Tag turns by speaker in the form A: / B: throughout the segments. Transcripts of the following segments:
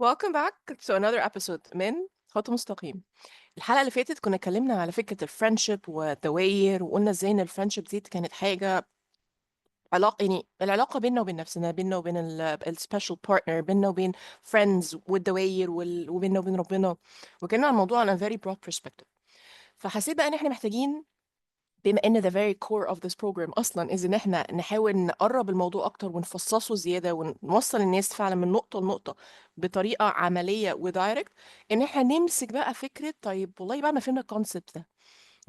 A: Welcome back to another episode من خط مستقيم. الحلقة اللي فاتت كنا اتكلمنا على فكرة ال friendship والدواير، وقلنا ازاي ان ال friendship دي كانت حاجة علاقة، يعني العلاقة بيننا وبين نفسنا، بيننا وبين ال special partner، بيننا وبين friends والدواير وبيننا وبين ربنا، وكنا على الموضوع on a very broad perspective. فحسيت بقى ان احنا محتاجين، بما ان the very core of this program اصلا is ان احنا نحاول نقرب الموضوع اكتر ونفصصه زيادة ونوصل الناس فعلا من نقطة لنقطة بطريقة عملية و direct، ان احنا نمسك بقى فكرة طيب والله بعد ما فهمنا ال concept ده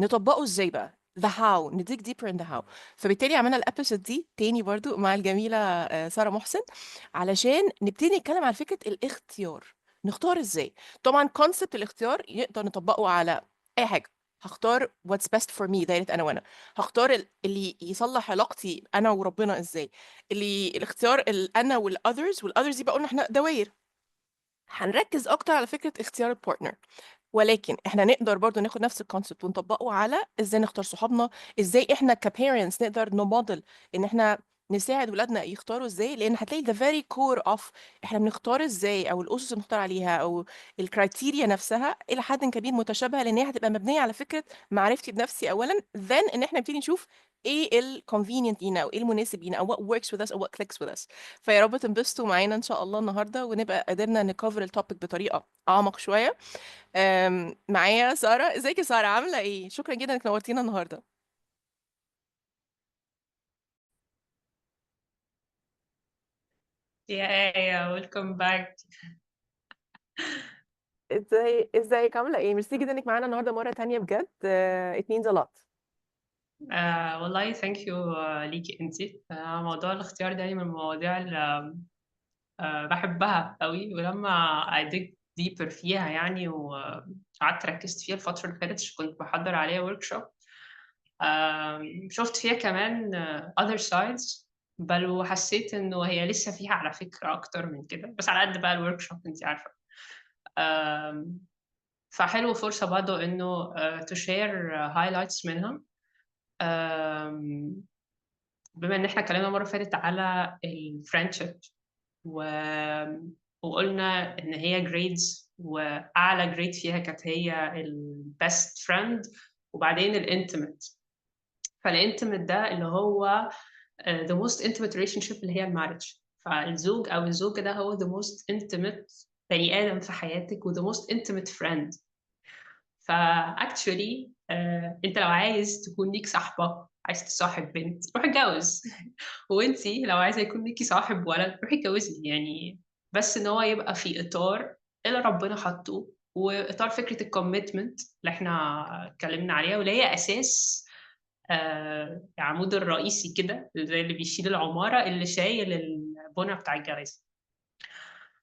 A: نطبقه ازاي بقى، the how، ن dig deeper in the how. فبالتالي عملنا ال episode دي تاني برضو مع الجميلة سارة محسن علشان نبتدي نتكلم عن فكرة الاختيار، نختار ازاي. طبعا concept الاختيار يقدر نطبقه على اي حاجة. هختار what's best for me، دايرة أنا وأنا، هختار اللي يصلح علاقتي أنا وربنا إزاي، اللي الاختيار أنا وال others، وال others يبقى قلنا إحنا دواير. هنركز أكتر على فكرة اختيار ال partner، ولكن إحنا نقدر برضو ناخد نفس ال concept ونطبقه على إزاي نختار صحابنا، إزاي إحنا ك parents نقدر نموديل إن إحنا نساعد ولادنا يختاروا إزاي، لأن هتلاقي the very core of إحنا بنختار إزاي أو الأسس اللي بنختار عليها أو ال criteria نفسها إلى حد كبير متشابهة، لأن هي هتبقى مبنية على فكرة معرفتي بنفسي أولاً، then إن إحنا نبتدي نشوف إيه ال convenient لينا أو إيه المناسب لينا أو what works with us أو what clicks with us. فيا رب تنبسطوا معانا إن شاء الله النهاردة ونبقى قدرنا ن cover ال topic بطريقة أعمق شوية. معايا سارة. إزيك يا سارة، عاملة إيه؟ شكراً جداً إنك نورتينا النهاردة.
B: Yeah, welcome back.
A: ازيك عاملة ايه؟ ميرسي جدا انك معانا النهارده مرة تانية بجد. It means a lot.
B: والله thank you، ليكي انتي. موضوع الاختيار ده من المواضيع اللي بحبها قوي، ولما I dig deeper فيها وقعدت ركزت فيها الفترة اللي فاتت عشان كنت بحضر عليها workshop، شفت فيها كمان other sides، بل وحسيت انه هي لسه فيها على فكرة اكتر من كده، بس على قد بقى ال workshop انتي عارفة. فحلو فرصة برضو انه to share highlights منها. بما ان احنا اتكلمنا المرة اللي فاتت على ال friendship وقلنا ان هي grades، واعلى grade فيها كانت هي ال best friend وبعدين ال intimate. فال intimate ده اللي هو the most intimate relationship اللي هي ال marriage. فالزوج أو الزوجة ده هو the most intimate بني آدم في حياتك و the most intimate friend. ف actually أنت لو عايز تكون ليك صاحبة، عايز تصاحب بنت، روح اتجوز. وانتي لو عايزة يكون ليكي صاحب ولد، روحي اتجوزي. بس إن هو يبقى في إطار اللي ربنا حطه، وإطار فكرة ال commitment اللي احنا اتكلمنا عليها، واللي هي أساس، العمود الرئيسي كده، زي اللي بيشيل العمارة، اللي شايل البنى بتاع الجواز.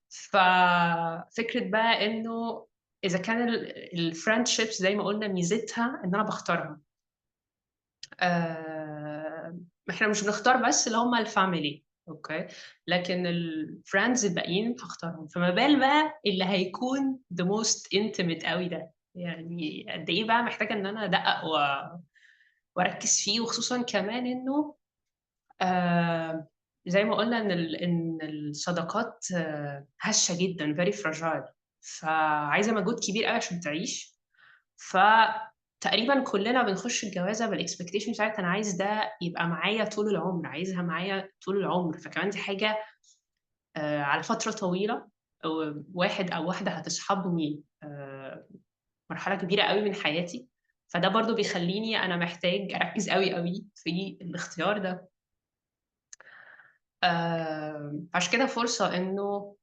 B: ففكرة بقى إنه إذا كان ال friendships زي ما قلنا ميزتها إن أنا بختارها. إحنا مش بنختار بس اللي هم ال family، okay، لكن ال friends الباقيين هختارهم. فما بال بقى اللي هيكون the most intimate قوي ده، قد إيه بقى محتاجة إن أنا أدقق وأركز فيه، وخصوصاً كمان إنه، زي ما قلنا إن الصداقات، هشة جداً، very fragile، فعايزة مجهود كبير قوي عشان تعيش. فتقريباً كلنا بنخش الجوازة بال expectation بتاعت أنا عايز ده يبقى معايا طول العمر، عايزها معايا طول العمر. فكمان دي حاجة، على فترة طويلة، أو واحد أو واحدة هتصحبني، مرحلة كبيرة قوي من حياتي. فده برضو بيخليني أنا محتاج أركز قوي قوي في الاختيار ده. عشان كده فرصة إنه،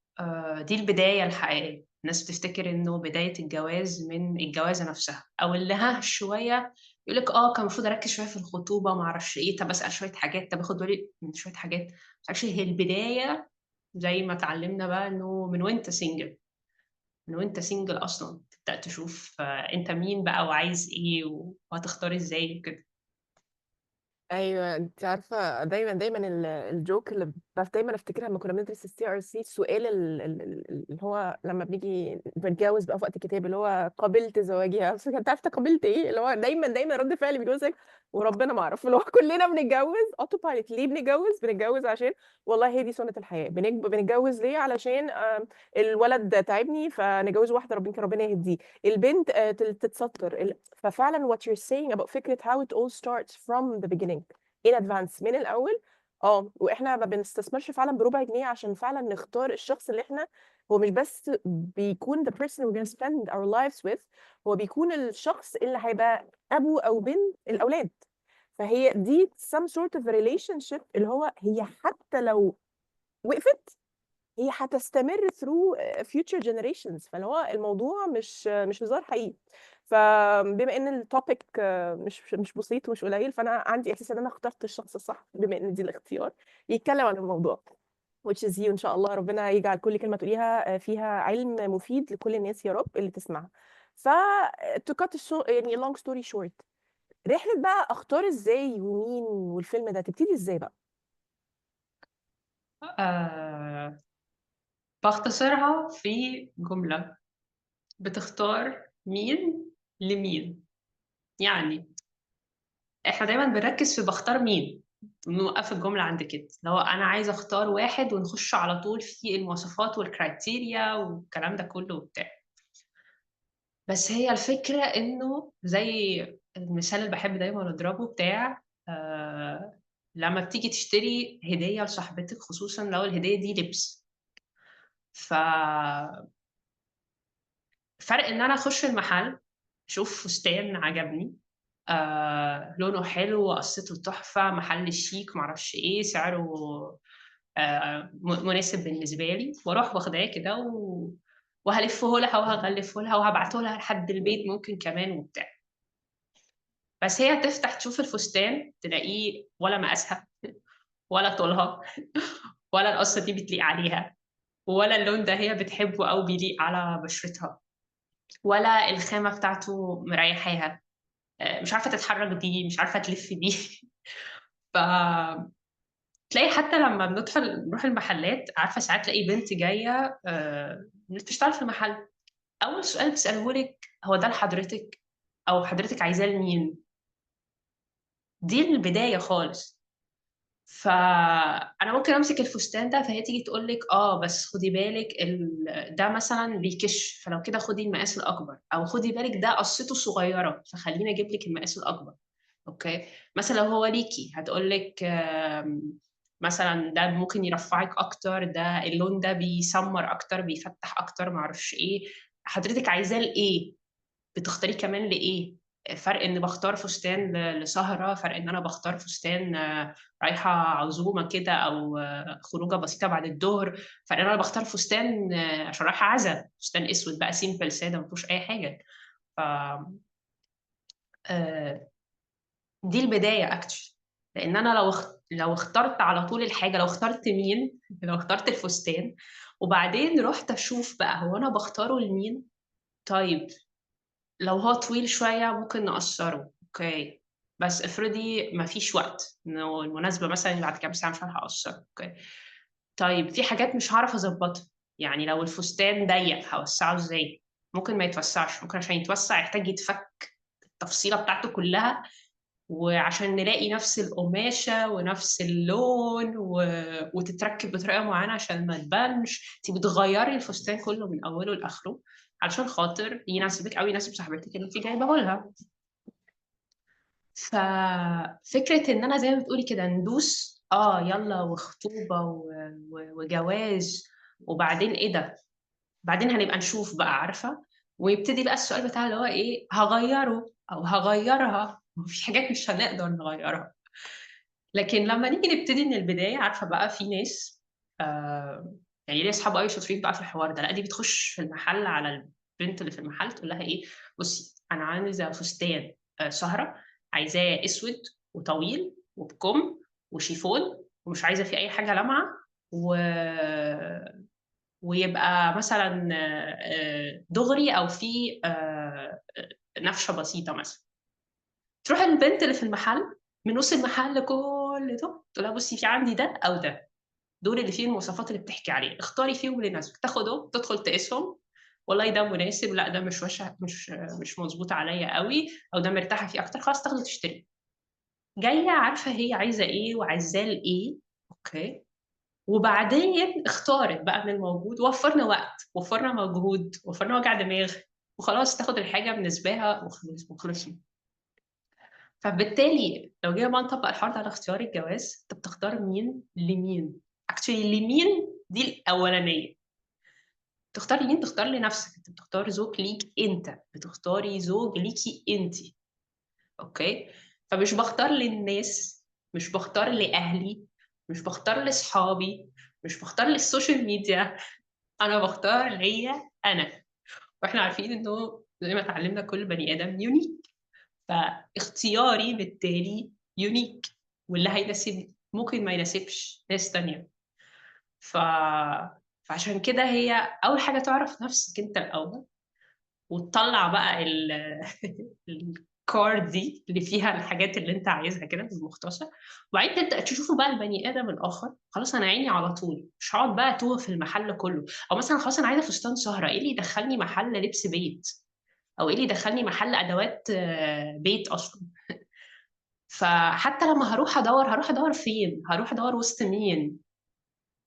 B: دي البداية الحقيقية. الناس بتفتكر إنه بداية الجواز من الجوازة نفسها، أو اللي ها شوية يقولك كان المفروض أركز شوية في الخطوبة، ما أعرفش إيه، طب أسأل شوية حاجات، طب أخد بالي من شوية حاجات. بس actually هي البداية زي ما اتعلمنا بقى إنه من وأنت single، من وأنت single أصلاً تبدأ تشوف، أنت مين بقى وعايز إيه وهتختار إزاي وكده.
A: أيوة، أنت عارفة دايماً ال joke اللي دايماً أفتكرها لما كنا بندرس ال CRC، السؤال اللي هو لما بنيجي بنتجوز بقى في وقت الكتاب، اللي هو قبلت زواجها، بس أنت عارفة قبلت إيه؟ اللي هو دايماً رد فعل بيجوزك وربنا ما اعرف، اللي هو كلنا بنتجوز autopilot. ليه بنتجوز؟ بنتجوز عشان والله هي دي سنة الحياة. بنتجوز ليه؟ علشان الولد تعبني فنجوز واحدة، ربنا يهديه، البنت تتستر. ففعلا what you're saying about فكرة how it all starts from the beginning in advance، من الأول. واحنا ما بنستثمرش فعلا بربع جنيه عشان فعلا نختار الشخص اللي احنا، هو مش بس بيكون the person we're gonna spend our lives with، هو بيكون الشخص اللي هيبقى ابو او بنت الاولاد. فهي دي some sort of relationship اللي هو هي حتى لو وقفت هي هتستمر through future generations. فاللي هو الموضوع مش هزار حقيقي. فبما ان ال topic مش بسيط ومش قليل، فانا عندي احساس ان انا اخترت الشخص الصح بما ان دي الاختيار يتكلم عن الموضوع، which is you. ان شاء الله ربنا يجعل كل كلمة تقوليها فيها علم مفيد لكل الناس يا رب اللي تسمعها. ف to cut the يعني long story short، رحلة بقى اختار ازاي ومين والفيلم ده تبتدي ازاي بقى؟
B: آه، بختصرها في جملة: بتختار مين لمين. يعني احنا دايما بنركز في بختار مين، نوقف الجملة عند كده، لو انا عايزة اختار واحد ونخش على طول في المواصفات وال criteria والكلام ده كله وبتاع. بس هي الفكرة انه زي المثال اللي بحب دايما اضربه بتاع لما بتيجي تشتري هدية لصاحبتك، خصوصا لو الهدية دي لبس، ف فرق ان انا اخش المحل اشوف فستان عجبني، لونه حلو، قصته تحفة، محل شيك، معرفش ايه، سعره مناسب بالنسبة لي، واروح واخداه كده وهلفه لها وهغلفه لها وهبعته لها لحد البيت ممكن كمان وبتاع. بس هي تفتح تشوف الفستان تلاقيه ولا مقاسها ولا طولها ولا القصة دي بتليق عليها، ولا اللون ده هي بتحبه أو بيليق على بشرتها، ولا الخامة بتاعته مريحاها، مش عارفة تتحرك بيه، مش عارفة تلف بيه. ف تلاقي حتى لما بندخل نروح المحلات، عارفة ساعات تلاقي بنت جاية بتشتغل في المحل، أول سؤال بتسأله لك هو ده لحضرتك؟ أو حضرتك عايزاه لمين؟ دي البداية خالص. فأنا ممكن أمسك الفستان ده فهي تيجي تقول لك بس خدي بالك ده مثلا بيكش، فلو كده خدي المقاس الأكبر، أو خدي بالك ده قصته صغيرة فخليني أجيب لك المقاس الأكبر. okay، مثلا لو هو ليكي هتقول لك مثلا ده ممكن يرفعك أكتر، ده اللون ده بيسمر أكتر، بيفتح أكتر، معرفش إيه، حضرتك عايزاه لإيه؟ بتختاري كمان لإيه؟ فرق إن بختار فستان لسهرة، فرق إن أنا بختار فستان رايحة عزومة كده أو خروجة بسيطة بعد الظهر، فرق إن أنا بختار فستان عشان رايحة عزا، فستان أسود بقى simple سادة ما فيهوش أي حاجة. ف دي البداية actually. لأن أنا لو اخترت على طول الحاجة، لو اخترت مين، لو اخترت الفستان وبعدين رحت أشوف بقى هو أنا بختاره لمين، طيب لو هو طويل شوية ممكن نقصره، okay، بس افرضي ما فيش وقت، إنه المناسبة مثلاً بعد كام ساعة مش هلحق أقصره، okay، طيب في حاجات مش هعرف أظبطها، يعني لو الفستان ضيق هوسعه إزاي؟ ممكن ما يتوسعش، ممكن عشان يتوسع يحتاج يتفك التفصيلة بتاعته كلها، وعشان نلاقي نفس القماشة ونفس اللون وتتركب بطريقة معينة عشان ما تبانش. انتي بتغيري الفستان كله من أوله لآخره علشان خاطر يناسبك أو يناسب صاحبتك اللي انتي جايبه لها. ففكرة إن أنا زي ما بتقولي كده ندوس، يلا وخطوبة وجواز، وبعدين إيه ده؟ بعدين هنبقى نشوف بقى، عارفة؟ ويبتدي بقى السؤال بتاع اللي هو إيه، هغيره أو هغيرها، وفي حاجات مش هنقدر نغيرها. لكن لما نيجي نبتدي من البداية، عارفة بقى في ناس، يعني ليا أصحاب قوي شاطرين بقى في الحوار ده، لا دي بتخش في المحل على البنت اللي في المحل تقول لها إيه، بصي أنا عايزة فستان، سهرة، عايزاه أسود وطويل وبكم وشيفون ومش عايزة فيه أي حاجة لامعة، ويبقى مثلاً، دغري أو فيه، نفشة بسيطة مثلاً. تروح البنت اللي في المحل من نص المحل كل ده تقول لها بصي في عندي ده أو ده، دول اللي فيه المواصفات اللي بتحكي عليه، اختاري فيهم اللي يناسبك. تاخده تدخل تقيسهم، والله ده مناسب، لا ده مش وش، مش مظبوط عليا قوي، او ده مرتاحه فيه اكتر، خلاص تاخده تشتري. جاية عارفه هي عايزه ايه وعايزاه لايه، okay، وبعدين اختارت بقى من الموجود. وفرنا وقت، وفرنا مجهود، وفرنا وجع دماغ، وخلاص تاخد الحاجة بالنسبة وخلصنا. فبالتالي لو جينا بقى نطبق الحوار ده على اختيار الجواز، انت بتختار مين لمين؟ actually لمين دي الاولانية. تختار لمين؟ تختار لنفسك. انت بتختار زوج ليك انت، بتختاري زوج ليكي انت، okay. فمش بختار للناس، مش بختار لاهلي، مش بختار لاصحابي، مش بختار لل social media، انا بختار ليا انا. واحنا عارفين انه زي ما اتعلمنا كل بني ادم unique، فاختياري بالتالي unique، واللي هيناسبني ممكن ما يناسبش ناس تانية. فعشان كده هي اول حاجة تعرف نفسك انت الاول، وتطلع بقى ال card دي اللي فيها الحاجات اللي انت عايزها كده بالمختصر، وبعدين تبدا تشوفوا بقى البني ادم الاخر. خلاص انا عيني على طول، مش هقعد بقى اتوه في المحل كله. او مثلا خلاص انا عايزه فستان سهره، ايه اللي يدخلني محل لبس بيت؟ او ايه اللي يدخلني محل ادوات بيت اصلا؟ فحتى لما هروح ادور، هروح ادور فين؟ هروح ادور وسط مين؟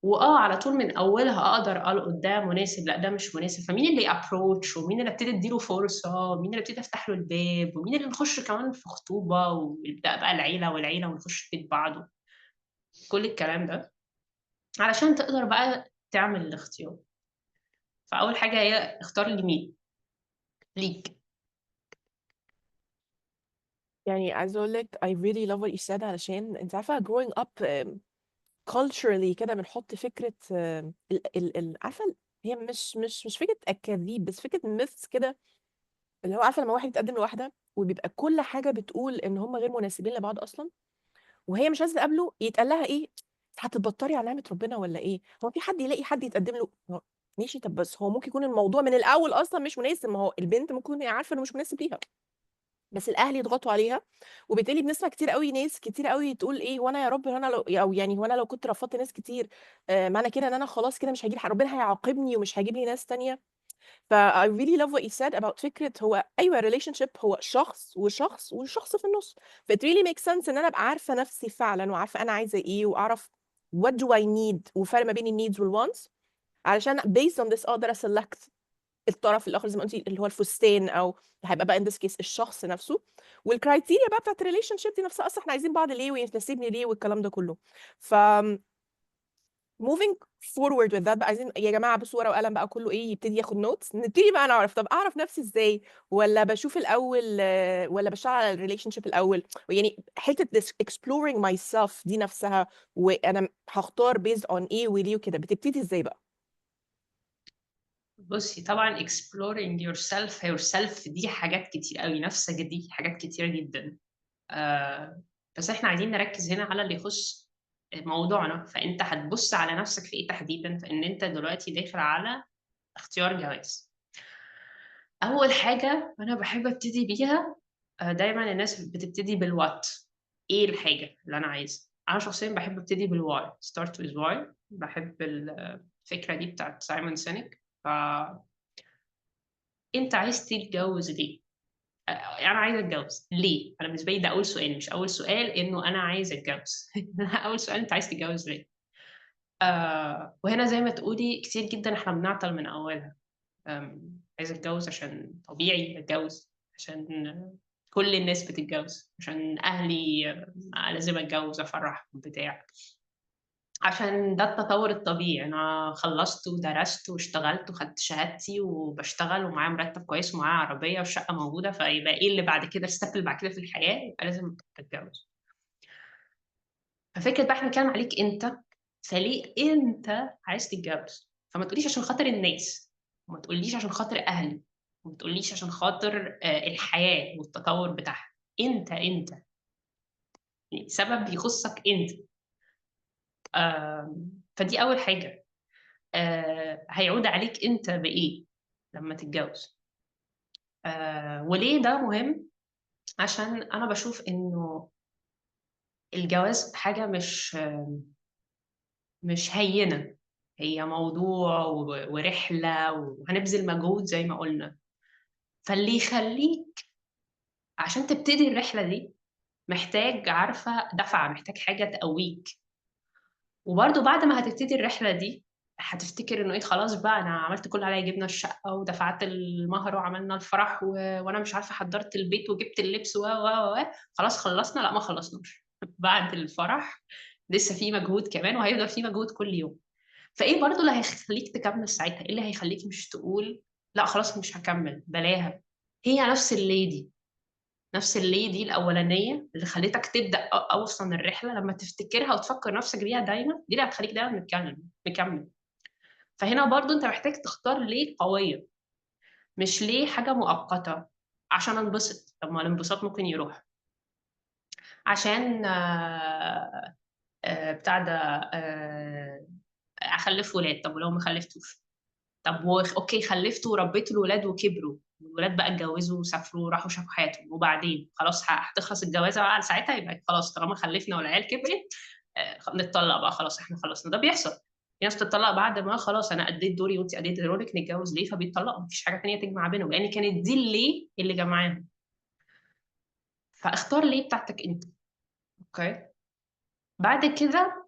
B: واه على طول من اولها اقدر القط ده مناسب، لا ده مش مناسب. فمين اللي approach، ومين اللي ابتدي اديله فرصة، ومين اللي ابتدي افتح له الباب، ومين اللي نخش كمان في خطوبه، ويبدا بقى العيلة والعيلة ونخش في بيت بعض، كل الكلام ده علشان تقدر بقى تعمل الاختيار. فاول حاجة هي اختار لمين ليك.
A: يعني عايزه اقول لك I really love what you said، علشان انت عارفه growing up culturally كده بنحط فكرة ال ال ال عارفه هي مش فكرة اكاذيب، بس فكرة myths كده، اللي هو عارفه لما واحد يتقدم لواحدة وبيبقى كل حاجة بتقول ان هم غير مناسبين لبعض اصلا، وهي مش عايزه تقابله، يتقال لها ايه؟ هتتبطري على نعمه ربنا ولا ايه؟ هو في حد يلاقي حد يتقدم له؟ هو ماشي، طب بس هو ممكن يكون الموضوع من الاول اصلا مش مناسب، ما هو البنت ممكن هي عارفه انه مش مناسب ليها، بس الاهل يضغطوا عليها. وبالتالي بنسمع كتير قوي ناس كتير قوي تقول ايه، وانا يا رب انا لو، او يعني هو انا لو كنت رفضت ناس كتير، معنى كده ان انا خلاص كده مش هجيب، ربنا هيعاقبني ومش هيجيب لي ناس تانية. ف I really love what you said about فكرة هو أيوة relationship هو شخص وشخص وشخص في النص. ف it really makes sense إن أنا أبقى عارفة نفسي فعلا، وعارفة أنا عايزة إيه، وأعرف what do I need، وفرق ما بين ال needs وال wants، علشان based on this أقدر أ select الطرف الآخر زي ما قلتي اللي هو الفستان، أو هيبقى بقى in this case الشخص نفسه، وال criteria بقى بتاعت ال relationship دي نفسها، أصلا إحنا عايزين بعض ليه، ويناسبني ليه، والكلام ده كله. ف moving forward with that بقى، عايزين يا جماعة بصوا ورقة وقلم بقى، كله ايه يبتدي ياخد notes، نبتدي بقى نعرف طب اعرف نفسي ازاي، ولا بشوف الاول، ولا بشتغل على ال relationship الاول؟ يعني حتة this exploring myself دي نفسها، وانا هختار based on ايه وليه وكده، بتبتدي ازاي بقى؟
B: بصي طبعا exploring yourself دي حاجات كتير قوي، نفسك دي حاجات كتير جدا، بس احنا عايزين نركز هنا على اللي يخص موضوعنا. فانت هتبص على نفسك في ايه تحديدا؟ فان انت دلوقتي داخل على اختيار جواز. اول حاجة انا بحب ابتدي بيها، دايما الناس بتبتدي بال what، ايه الحاجة اللي انا عايزها. انا شخصيا بحب ابتدي بال why، start with why. بحب الفكرة دي بتاعت سايمون سينيك. ف انت عايز تتجوز ليه؟ انا عايزه اتجوز ليه؟ انا بالنسبة لي ده اول سؤال، مش اول سؤال انه انا عايزه اتجوز. اول سؤال انت عايز تتجوز ليه؟ وهنا زي ما تقولي كتير جدا احنا بنعطل من اولها. عايزه اتجوز عشان طبيعي اتجوز، عشان كل الناس بتتجوز، عشان اهلي لازم اتجوز افرحهم بتاع، عشان ده التطور الطبيعي. انا خلصت ودرست واشتغلت وخدت شهادتي وبشتغل ومعايا مرتب كويس ومعايا عربية والشقه موجودة، فيبقى ايه اللي بعد كده؟ ال step اللي بعد كده في الحياة يبقى لازم اتجوز. ففكره بقى احنا بنتكلم عليك انت، فليه انت عايز تتجوز؟ فما تقوليش عشان خاطر الناس، وما تقوليش عشان خاطر اهلي، وما تقوليش عشان خاطر الحياة والتطور بتاعها. انت يعني سبب يخصك انت. فدي اول حاجة. هيعود عليك انت بايه لما تتجوز؟ وليه ده مهم؟ عشان انا بشوف انه الجواز حاجة مش هينة، هي موضوع ورحله وهنبذل مجهود زي ما قلنا. فاللي يخليك عشان تبتدي الرحلة دي محتاج، عارفه، دفعه، محتاج حاجة تقويك. وبرده بعد ما هتبتدي الرحلة دي هتفتكر انه ايه، خلاص بقى انا عملت كل اللي عليا، جبنا الشقة ودفعت المهر وعملنا الفرح وانا مش عارفه حضرت البيت وجبت اللبس و و و خلاص خلصنا. لا، ما خلصناش. بعد الفرح لسه في مجهود كمان، وهيفضل في مجهود كل يوم. فايه برضو اللي هيخليك تكمل ساعتها؟ ايه اللي هيخليك مش تقول لا خلاص مش هكمل، بلاها؟ هي نفس اللي دي، نفس اللي دي الاولانية اللي خلتك تبدا اصلا الرحلة. لما تفتكرها وتفكر نفسك بيها دايما، دي اللي هتخليك دايما مكمل. فهنا برضو انت محتاج تختار ليه قوية، مش ليه حاجة مؤقتة عشان انبسط. طب ما الانبساط ممكن يروح عشان بتاع ده، اخلف ولاد. طب ولو ما خلفتوش؟ طب okay خلفت وربيت الولاد وكبروا، الولاد بقى اتجوزوا وسافروا وراحوا شافوا حياتهم، وبعدين خلاص هتخلص الجوازه بقى ساعتها، يبقى خلاص طالما خلفنا والعيال كبرت، نتطلق بقى، خلاص احنا خلصنا. ده بيحصل، في ناس بتتطلق بعد ما خلاص انا اديت دوري وانت اديت دورك، نتجوز ليه؟ فبيتطلقوا، مفيش حاجة ثانية تجمع بينهم، لان كانت دي اللي اللي جمعاهم. فاختار ليه بتاعتك انت. okay، بعد كده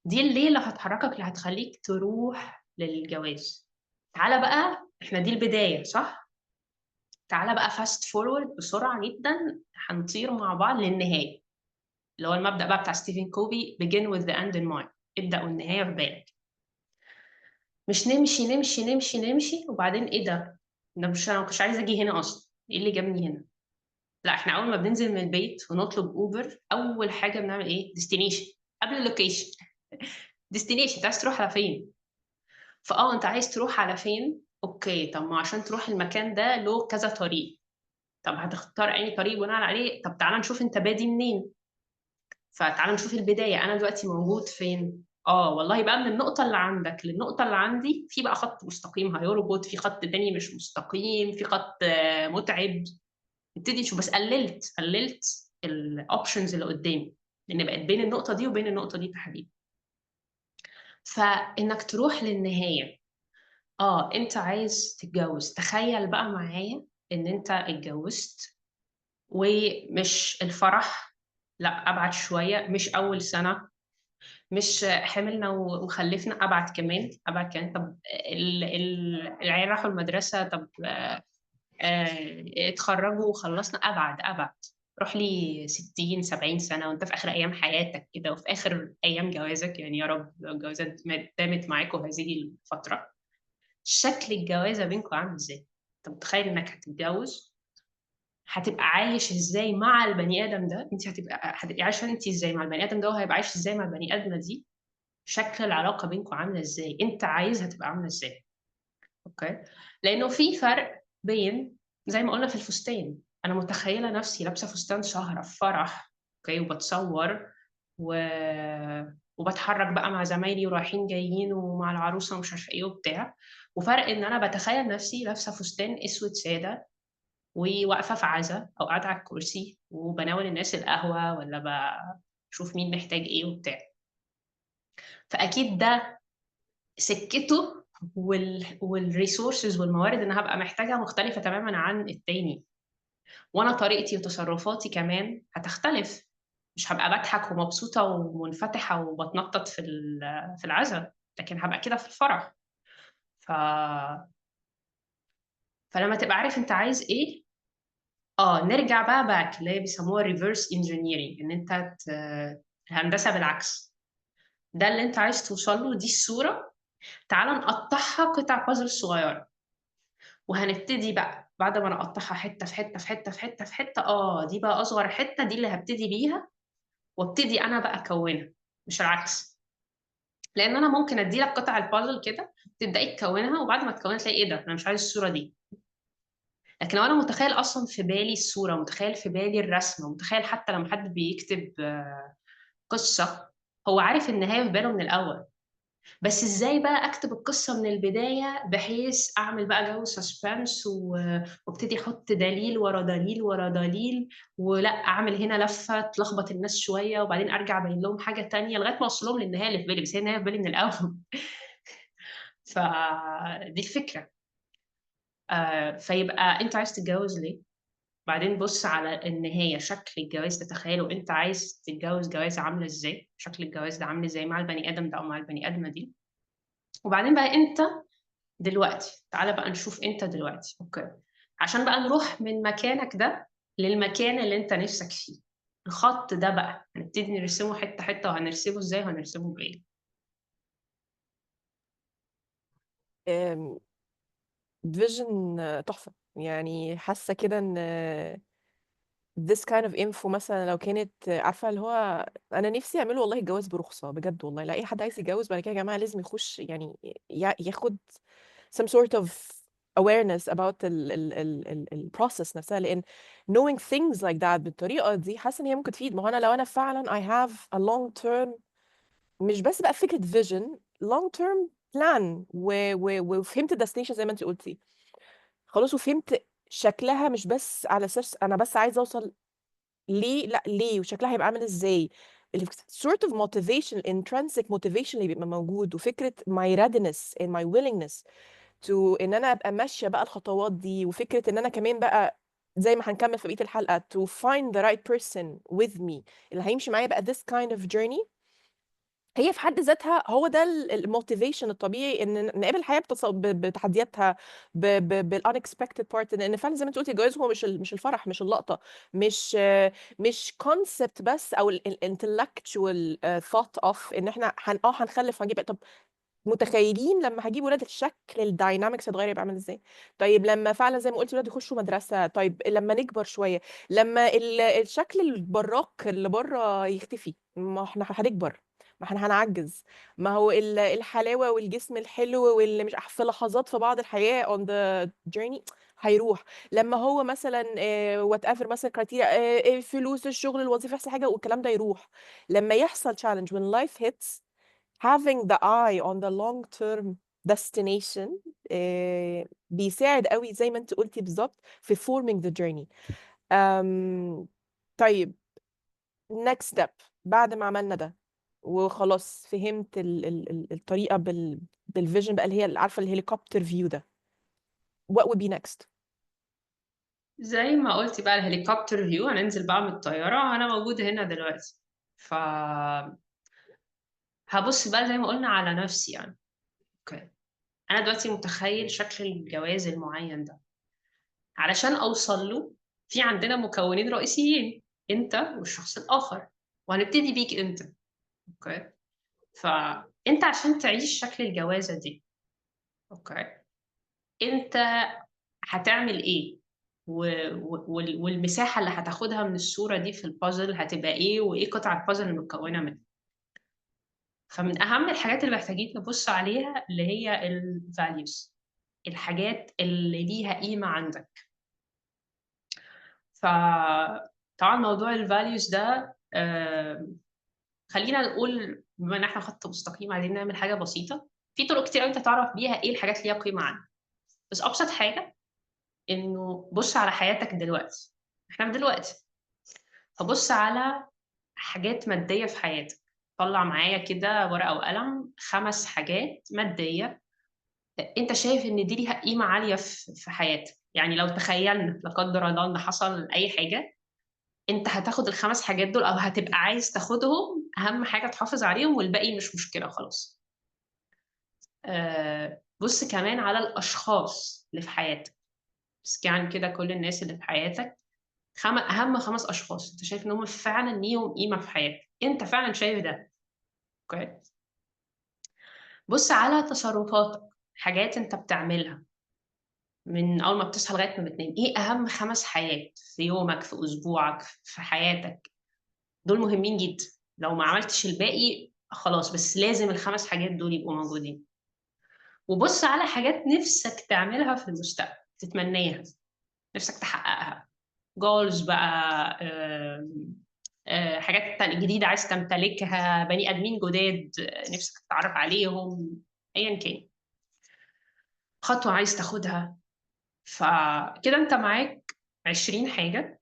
B: دي اللي اللي هتحركك، اللي هتخليك تروح للجواز. تعالى بقى، احنا دي البداية صح؟ تعالى بقى fast forward بسرعة جدا، هنطير مع بعض للنهاية، اللي هو المبدأ بقى بتاع ستيفن كوفي، begin with the end in mind، ابدأ والنهاية في بالك. مش نمشي نمشي نمشي نمشي وبعدين ايه ده؟ ده مش انا ما كنتش عايزة اجي هنا اصلا، ايه اللي جابني هنا؟ لا، احنا اول ما بننزل من البيت ونطلب اوبر، اول حاجة بنعمل ايه؟ destination قبل ال location. destination، انت عايز تروح على فين؟ انت عايز تروح على فين؟ okay، طب ما عشان تروح المكان ده له كذا طريق، طب هتختار اي طريق بناء عليه؟ طب تعالى نشوف انت بادي منين. فتعالى نشوف البداية، انا دلوقتي موجود فين؟ والله بقى من النقطة اللي عندك للنقطة اللي عندي في بقى خط مستقيم هيربط، في خط تاني مش مستقيم، في خط متعب. ابتدي نشوف، بس قللت ال options اللي قدامي، لان بقت بين النقطة دي وبين النقطة دي تحديدا. فانك تروح للنهاية. انت عايز تتجوز، تخيل بقى معايا ان انت اتجوزت، ومش الفرح، لا ابعد شوية، مش اول سنة، مش حملنا وخلفنا، ابعد كمان، ابعد كمان. طب العيال راحوا المدرسة، طب اتخرجوا وخلصنا، ابعد ابعد، روح لي 60 70 سنة وانت في آخر أيام حياتك كده، وفي آخر أيام جوازك، يعني يا رب لو الجوازات دامت معاكم هذه الفترة، شكل الجوازة بينكم عامل ازاي؟ انت متخيل انك هتتجوز، هتبقى عايش ازاي مع البني آدم ده؟ انت هتبقي عايشة انت ازاي مع البني آدم ده، وهيبقى عايش ازاي مع البني آدمة دي؟ شكل العلاقة بينكم عاملة ازاي؟ انت عايزها تبقى عاملة ازاي؟ okay، لأنه في فرق بين زي ما قلنا في الفستان، أنا متخيلة نفسي لابسة فستان سهرة في فرح، okay، وبتصور وبتحرك بقى مع زمايلي ورايحين جايين ومع العروسة ومش عارفة إيه وبتاع، وفرق إن أنا بتخيل نفسي لابسة فستان أسود سادة وواقفة في عزا أو قاعدة على الكرسي وبناول الناس القهوة ولا بشوف مين محتاج إيه وبتاع. فأكيد ده سكته وال resources والموارد اللي أنا هبقى محتاجها مختلفة تماماً عن التاني، وأنا طريقتي وتصرفاتي كمان هتختلف، مش هبقى بضحك ومبسوطة ومنفتحة وبتنطط في العزا، لكن هبقى كده في الفرح. فلما تبقى عارف انت عايز ايه، نرجع بقى back اللي هي بيسموها reverse engineering، ان انت الهندسة بالعكس، ده اللي انت عايز توصل له، دي الصورة، تعال نقطعها قطع بازل صغيرة، وهنبتدي بقى بعد ما نقطعها حتة في حتة في حتة في حتة في حتة، دي بقى أصغر حتة، دي اللي هبتدي بيها وابتدي أنا بقى أكونها، مش العكس. لأن أنا ممكن أدي لك قطع البازل كده تبدأي تكونها، وبعد ما تكونها تلاقي إيه ده، أنا مش عايز الصورة دي. لكن لو أنا متخيل أصلاً في بالي الصورة، متخيل في بالي الرسمة، متخيل حتى لما حد بيكتب قصة هو عارف النهاية في باله من الأول، بس إزاي بقى أكتب القصة من البداية بحيث أعمل بقى جو suspense وابتدي أحط دليل ورا دليل ورا دليل، ولا أعمل هنا لفة تلخبط الناس شوية وبعدين أرجع أبين لهم حاجة تانية لغاية ما أوصل لهم للنهاية اللي في بالي، بس هي النهاية في بالي من الأول. فدي الفكرة. فيبقى أنت عايز تتجوز ليه؟ بعدين بص على النهاية، شكل الجواز ده، تخيله انت عايز تتجوز جواز عاملة ازاي، شكل الجواز ده عامل ازاي مع البني آدم ده او مع البني آدمة دي. وبعدين بقى انت دلوقتي، تعالى بقى نشوف انت دلوقتي، okay، عشان بقى نروح من مكانك ده للمكان اللي انت نفسك فيه. الخط ده بقى هنبتدي نرسمه حتة حتة، وهنرسمه ازاي وهنرسمه بايه.
A: vision تحفة. يعني حاسة كده ان this kind of info مثلا لو كانت عارفة اللي هو أنا نفسي أعمله والله، الجواز برخصة بجد والله. لا أي حد عايز يتجوز بعد كده يا جماعة لازم يخش يعني ياخد some sort of awareness about ال process نفسها، لأن knowing things like that بالطريقة دي حاسة إن هي ممكن تفيد. ما هو أنا لو أنا فعلا I have a long term، مش بس بقى فكرة vision، long term plan وفهمت ال destination زي ما انت قلتي خلاص، وفهمت شكلها، مش بس على اساس انا بس عايزه اوصل ليه، لا ليه وشكلها هيبقى عامل ازاي، ال sort of motivation، intrinsic motivation اللي بيبقى موجود، وفكره my readiness and my willingness to ان انا ابقى ماشية بقى الخطوات دي، وفكره ان انا كمان بقى زي ما هنكمل في بقية الحلقة to find the right person with me اللي هيمشي معايا بقى this kind of journey، هي في حد ذاتها هو ده ال motivation الطبيعي ان نقابل الحياة بتحدياتها، بال unexpected part. لان فعلا زي ما انت قلتي الجواز هو مش الفرح، مش اللقطة، مش concept بس، او ال intellectual thought of ان احنا هنخلف وهنجيب. طب متخيلين لما هجيب ولاد الشكل ال dynamics هيتغير يبقى عامل ازاي؟ طيب لما فعلا زي ما قلتي ولاد يخشوا مدرسه، طيب لما نكبر شوية، لما الشكل البراق اللي بره يختفي، ما احنا هنكبر، ما احنا هنعجز، ما هو الحلاوة والجسم الحلو واللي مش في لحظات في بعض الحياة on the journey هيروح. لما هو مثلا whatever مثلا criteria، فلوس، الشغل، الوظيفة، يحصل حاجة والكلام ده يروح. لما يحصل challenge، when life hits، having the eye on the long term destination بيساعد قوي زي ما انت قلتي بالظبط في forming the journey. طيب next step بعد ما عملنا ده وخلاص فهمت الطريقة بال vision بقى اللي هي عارفة ال helicopter view ده، what would be next؟
B: زي ما قلتي بقى ال helicopter view، هننزل بقى من الطيارة، أنا موجودة هنا دلوقتي، ف هبص بقى زي ما قلنا على نفسي يعني. okay، أنا دلوقتي متخيل شكل الجواز المعين ده، علشان أوصل له في عندنا مكونين رئيسيين، أنت والشخص الآخر، وهنبتدي بيك أنت. okay، فأنت عشان تعيش شكل الجوازة دي، okay، أنت هتعمل إيه؟ والمساحة اللي هتاخدها من الصورة دي في البازل هتبقى إيه؟ وإيه قطع البازل المتكونة منها؟ فمن أهم الحاجات اللي محتاجين نبص عليها اللي هي ال values، الحاجات اللي ليها قيمة عندك. فطبعا موضوع ال values ده، خلينا نقول بما ان احنا خط مستقيم عايزين نعمل حاجة بسيطة، في طرق كتير انت تعرف بيها ايه الحاجات اللي ليها قيمة عندك، بس ابسط حاجة انه بص على حياتك دلوقتي، احنا في دلوقتي، فبص على حاجات مادية في حياتك، طلع معايا كده ورقة وقلم 5 حاجات مادية انت شايف ان دي ليها قيمة عالية في حياتك. يعني لو تخيلنا لا قدر الله ان حصل اي حاجة، انت هتاخد ال5 حاجات دول او هتبقى عايز تاخدهم، اهم حاجة تحافظ عليهم والباقي مش مشكلة خلاص. بص كمان على الاشخاص اللي في حياتك، سكان كده كل الناس اللي في حياتك، اهم 5 اشخاص انت شايف ان هم فعلا ليهم قيمة في حياتك، انت فعلا شايف ده. okay، بص على تصرفاتك، حاجات انت بتعملها من اول ما بتصحى لغاية ما بتنام، ايه اهم 5 حاجات في يومك، في اسبوعك، في حياتك؟ دول مهمين جدا، لو ما عملتش الباقي خلاص، بس لازم ال5 حاجات دول يبقوا موجودين. وبص على حاجات نفسك تعملها في المستقبل، تتمناها، نفسك تحققها، goals بقى، حاجات تانية جديدة عايز تمتلكها، بني آدمين جداد نفسك تتعرف عليهم، أيا كان خطوة عايز تاخدها. فكده انت معاك 20 حاجة،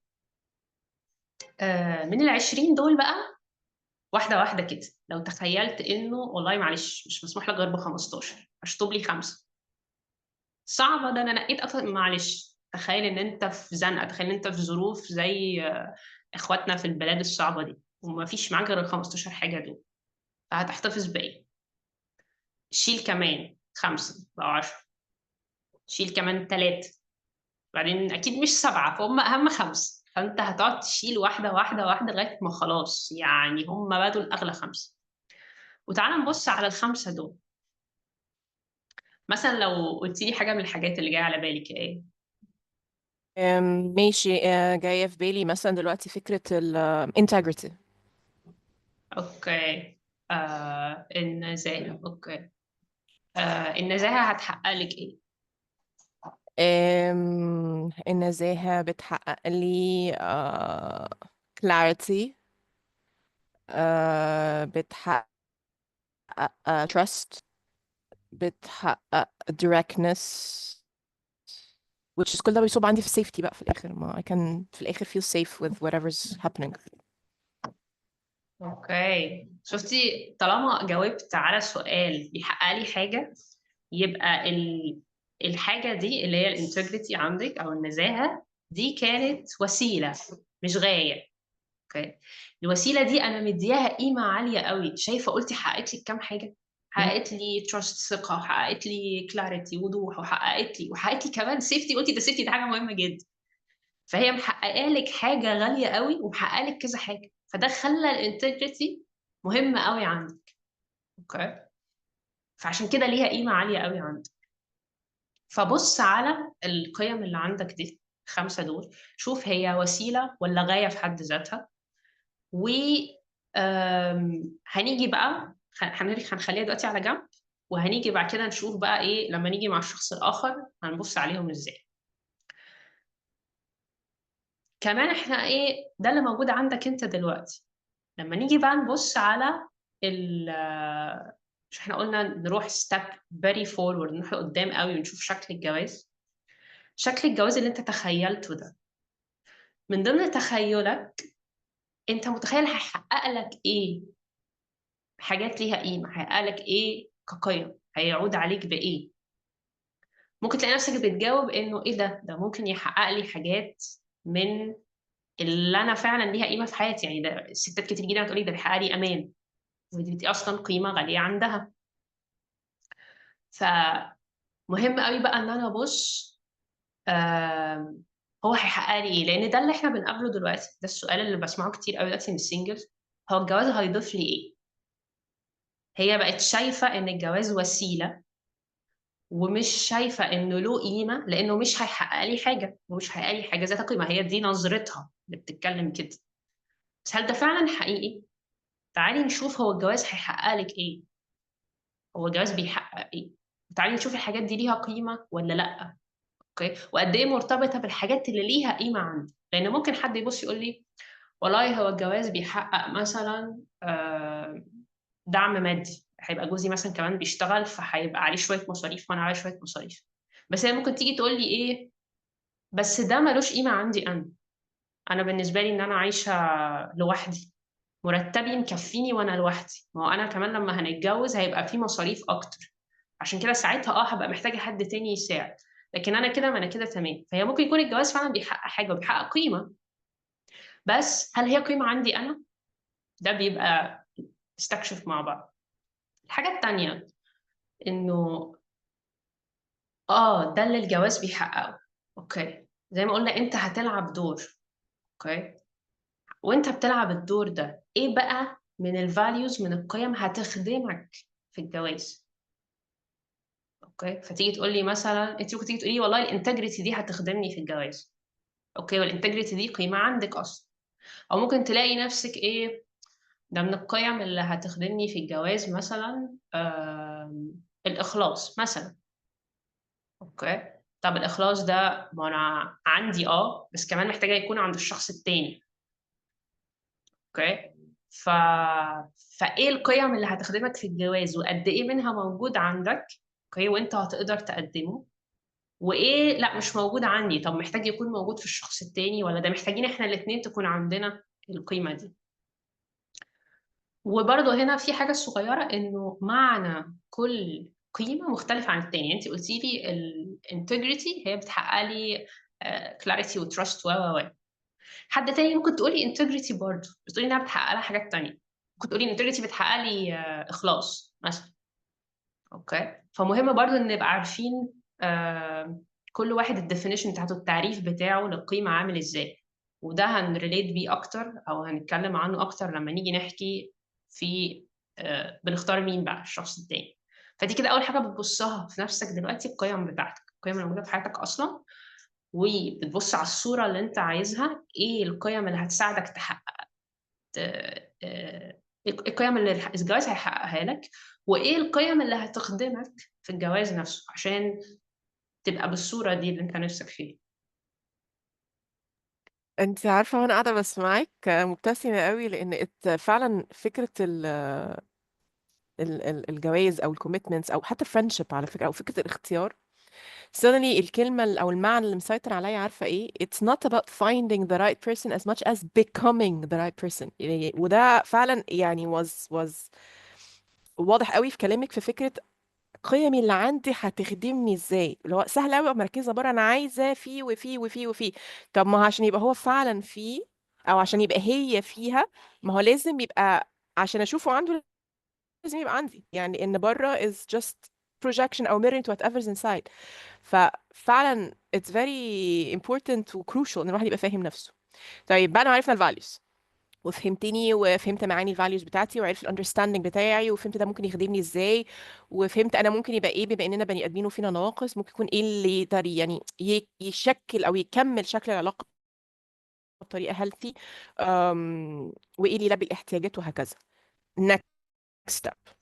B: من ال20 دول بقى واحدة واحدة كده، لو تخيلت انه والله معلش مش مسموح لك غير ب15، اشطب لي 5، صعبة ده انا نقيت اكتر، معلش تخيل ان انت في زنقه، تخيل ان انت في ظروف زي اخواتنا في البلاد الصعبة دي، وما فيش معاك غير ال 15 حاجة دول، فهتحتفظ بايه؟ شيل كمان 5 بقوا 10، شيل كمان 3، بعدين اكيد مش 7، فهم اهم 5، فانت هتقعد تشيل واحدة واحدة واحدة لغاية ما خلاص يعني هم بدوا الاغلى 5. وتعالى نبص على ال5 دول. مثلا لو قلتي لي حاجة من الحاجات اللي جاية على بالك ايه؟
A: ماشي. جاية في بالي مثلا دلوقتي فكرة ال integrity.
B: okay. النزاهة. okay. النزاهة هتحقق لك ايه؟
A: النزاهة بتحقق لي clarity، بتحقق trust، بتحقق directness، which is كل ده بيصب عندي في safety بقى في الآخر. ما I can في الآخر feel safe with whatever's happening.
B: okay. شفتي، طالما جاوبت على سؤال بيحقق لي حاجة، يبقى الحاجة دي اللي هي ال integrity عندك أو النزاهة دي كانت وسيلة مش غاية. okay، الوسيلة دي أنا مدياها قيمة عالية قوي. شايفة قلتي حققت لي كام حاجة؟ حققت لي trust، ثقة، وحققت لي clarity، وضوح، وحققت لي كمان safety. قلتي ده safety ده حاجة مهمة جدا. فهي محققة لك حاجة غالية قوي ومحققة لك كذا حاجة، فده خلى ال integrity مهمة قوي عندك. okay، فعشان كده ليها قيمة عالية قوي عندك. فبص على القيم اللي عندك دي 5 دول، شوف هي وسيلة ولا غاية في حد ذاتها. و هنيجي بقى، هنخليها دلوقتي على جنب، وهنيجي بعد كده نشوف بقى ايه لما نيجي مع الشخص الآخر هنبص عليهم ازاي. كمان احنا ايه ده اللي موجود عندك انت دلوقتي. لما نيجي بقى نبص على مش احنا قلنا نروح step very forward، نروح لقدام قوي ونشوف شكل الجواز. شكل الجواز اللي انت تخيلته ده، من ضمن تخيلك انت متخيل هيحقق لك ايه؟ حاجات ليها قيمة، هيحقق لك ايه كقيم، هيعود عليك بايه؟ ممكن تلاقي نفسك بتجاوب انه ايه ده، ده ممكن يحقق لي حاجات من اللي انا فعلا ليها قيمة في حياتي. يعني ده الستات كتير جدا بتقولي ده بيحقق لي امان، ودي اصلا قيمة غالية عندها. فمهم قوي بقى ان انا ابص هو هيحقق لي ايه، لان ده اللي احنا بنقابله دلوقتي. ده السؤال اللي بسمعه كتير قوي دلوقتي من ال singles، هو الجواز هيضيف لي ايه؟ هي بقت شايفة ان الجواز وسيلة ومش شايفة انه له قيمة، لانه مش هيحقق لي حاجة ومش هيحقق لي حاجة ذات قيمة. هي دي نظرتها اللي بتتكلم كده. بس هل ده فعلا حقيقي؟ تعالي نشوف هو الجواز هيحقق لك ايه، هو الجواز بيحقق ايه، تعالي نشوف الحاجات دي ليها قيمة ولا لأ. okay، وقد ايه مرتبطة بالحاجات اللي ليها قيمة عندي. لأن ممكن حد يبص يقول لي والله هو الجواز بيحقق مثلا دعم مادي، هيبقى جوزي مثلا كمان بيشتغل فهيبقى عليه شوية مصاريف وأنا عليه شوية مصاريف. بس هي ممكن تيجي تقول لي إيه، بس ده ملوش قيمة عندي أنا، أنا بالنسبة لي إن أنا عايشة لوحدي، مرتبي مكفيني وأنا لوحدي، ما هو أنا كمان لما هنتجوز هيبقى في مصاريف أكتر، عشان كده ساعتها هبقى محتاجة حد تاني يساعد، لكن أنا كده ما أنا كده تمام. فهي ممكن يكون الجواز فعلا بيحقق حاجة وبيحقق قيمة، بس هل هي قيمة عندي أنا؟ ده بيبقى نستكشف مع بعض. الحاجة التانية إنه ده اللي الجواز بيحققه. okay، زي ما قلنا أنت هتلعب دور، okay، وأنت بتلعب الدور ده إيه بقى من ال values، من القيم هتخدمك في الجواز؟ okay، فتيجي تقول لي مثلا، أنت ممكن تيجي تقولي والله ال integrity دي هتخدمني في الجواز. okay، وال integrity دي قيمة عندك أصلا. أو ممكن تلاقي نفسك إيه ده من القيم اللي هتخدمني في الجواز مثلا، الإخلاص مثلا. okay، طب الإخلاص ده ما أنا عندي بس كمان محتاجة يكون عند الشخص التاني. okay، فإيه القيم اللي هتخدمك في الجواز وقد إيه منها موجود عندك؟ okay، وإنت هتقدر تقدمه، وإيه لا مش موجود عندي، طب محتاج يكون موجود في الشخص التاني، ولا ده محتاجين إحنا الاتنين تكون عندنا القيمة دي. وبرضه هنا في حاجة صغيرة، إنه معنى كل قيمة مختلف عن التاني. انت قلتي لي ال integrity هي بتحقق لي clarity و trust و و و حد تاني ممكن تقولي integrity برضه، بس تقولي انها بتحقق لها حاجات تانية. ممكن تقولي integrity بتحقق لي اخلاص مثلا. okay، فمهم برضه ان نبقى عارفين كل واحد ال definition بتاعته، التعريف بتاعه للقيمة عامل ازاي، وده هن relate بيه اكتر او هنتكلم عنه اكتر لما نيجي نحكي في بنختار مين بقى الشخص التاني. فدي كده اول حاجة بتبصها في نفسك دلوقتي، القيم بتاعتك، القيم اللي موجودة في حياتك اصلا، وبتبص على الصورة اللي انت عايزها، ايه القيم اللي هتساعدك تحقق، القيم اللي الجواز هيحققها لك، وايه القيم اللي هتخدمك في الجواز نفسه عشان تبقى بالصورة دي اللي انت نفسك فيها.
A: انت عارفة وانا قاعدة بسمعك مبتسمة قوي، لان فعلا فكرة الجواز او ال commitments او حتى friendship على فكرة، او فكرة الاختيار، suddenly الكلمة او المعنى اللي مسيطر عليا عارفة ايه؟ It's not about finding the right person as much as becoming the right person. يعني وده فعلا يعني was واضح قوي في كلامك في فكرة قيمي اللي عندي هتخدمني ازاي، اللي هو سهل قوي ابقى مركزه بره، انا عايزه فيه وفيه وفيه وفيه. طب ما هو عشان يبقى هو فعلا فيه، او عشان يبقى هي فيها، ما هو لازم يبقى، عشان اشوفه عنده لازم يبقى عندي، يعني ان بره is just projection او mirroring to whatever's inside. ففعلا it's very important و crucial ان الواحد يبقى فاهم نفسه. طيب بعد ما عرفنا ال values وفهمتني وفهمت معاني ال values بتاعتي، وعرفت ال understanding بتاعي، وفهمت ده ممكن يخدمني ازاي، وفهمت انا ممكن يبقى ايه بما اننا بني ادمين وفينا نواقص، ممكن يكون ايه اللي يقدر يعني يشكل او يكمل شكل العلاقة بطريقة healthy، وايه اللي يلبي الاحتياجات وهكذا. Next step.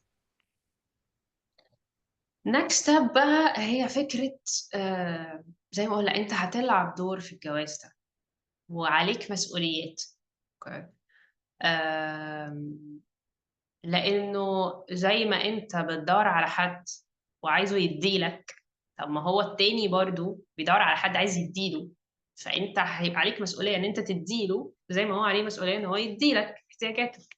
B: Next step بقى هي فكرة زي ما قلنا انت هتلعب دور في الجواز ده وعليك مسؤوليات. okay. لأنه زي ما أنت بتدور على حد وعايزه يديلك، طب ما هو التاني برضو بيدور على حد عايز يديله، فأنت هيبقى عليك مسؤولية إن أنت تديله زي ما هو عليه مسؤولية إن هو يديلك احتياجاتك.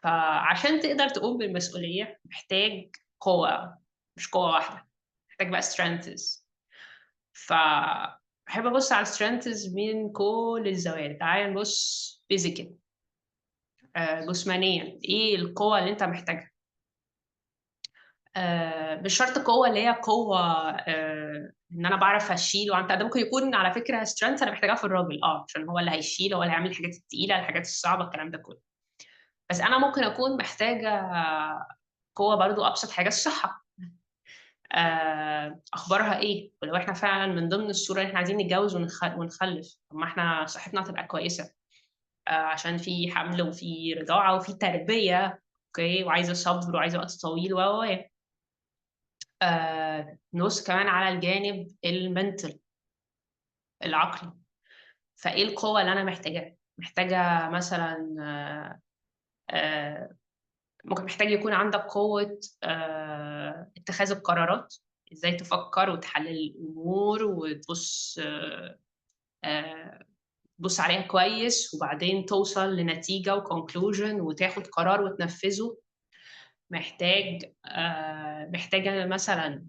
B: فعشان تقدر تقوم بالمسؤولية محتاج قوة، مش قوة واحدة، محتاج بقى strengths. فبحب أبص على strengths من كل الزوايا. تعال نبص physical، جسمانيا، ايه القوة اللي انت محتاجها؟ مش شرط قوة اللي هي قوة ان انا بعرف اشيل، وانت ده ممكن يكون على فكرة strength انا محتاجاها في الراجل، عشان هو اللي هيشيل، هو اللي هيعمل الحاجات التقيلة، الحاجات الصعبة، الكلام ده كله. بس انا ممكن اكون محتاجة قوة برضو، ابسط حاجة الصحة، اخبارها ايه؟ ولو احنا فعلا من ضمن الصورة اللي احنا عايزين نتجوز ونخلف، طب ما احنا صحتنا هتبقى كويسة، عشان في حمل وفي رضاعة وفي تربية، okay، وعايزة صبر وعايزة وقت طويل و و. نبص كمان على الجانب ال mental، العقلي. فايه القوة اللي انا محتاجاها؟ محتاجة مثلا، ممكن محتاج يكون عندك قوة اتخاذ القرارات، ازاي تفكر وتحلل الامور وتبص، تبص عليها كويس، وبعدين توصل لنتيجة و conclusion وتاخد قرار وتنفذه. محتاجة مثلا،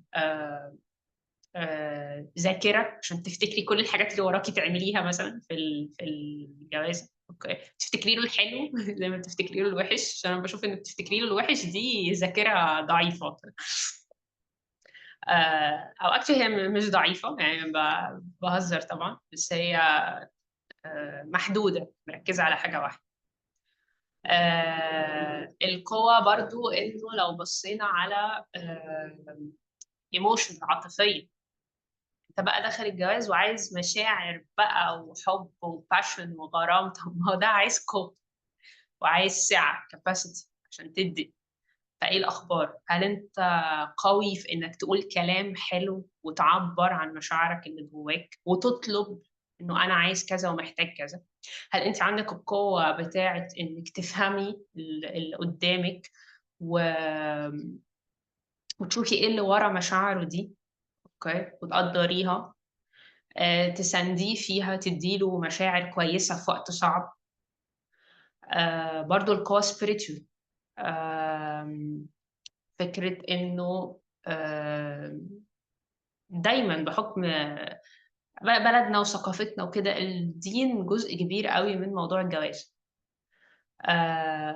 B: ذاكرة عشان تفتكري كل الحاجات اللي وراكي تعمليها مثلا في الجواز. okay، تفتكري له الحلو زي ما بتفتكري له الوحش، عشان انا بشوف ان بتفتكري له الوحش دي ذاكرة ضعيفة، او actually هي مش ضعيفة، يعني بهزر طبعا، بس هي محدودة، مركزة على حاجة واحدة. القوة برضو إنه لو بصينا على emotion، عاطفية، أنت بقى داخل الجواز وعايز مشاعر بقى وحب و passion وغرام، طب ما هو ده عايز قوة وعايز سعة capacity عشان تدي. فإيه الأخبار؟ هل أنت قوي في إنك تقول كلام حلو وتعبر عن مشاعرك اللي جواك وتطلب إنه أنا عايز كذا ومحتاج كذا؟ هل أنت عندك القوة بتاعة إنك تفهمي اللي قدامك وتشوفي إيه اللي ورا مشاعره دي، okay، وتقدريها، تسانديه فيها، تديله مشاعر كويسة في وقت صعب. برضو القوة spiritual، فكرة إنه دايماً بحكم بلدنا وثقافتنا وكده، الدين جزء كبير قوي من موضوع الجواز.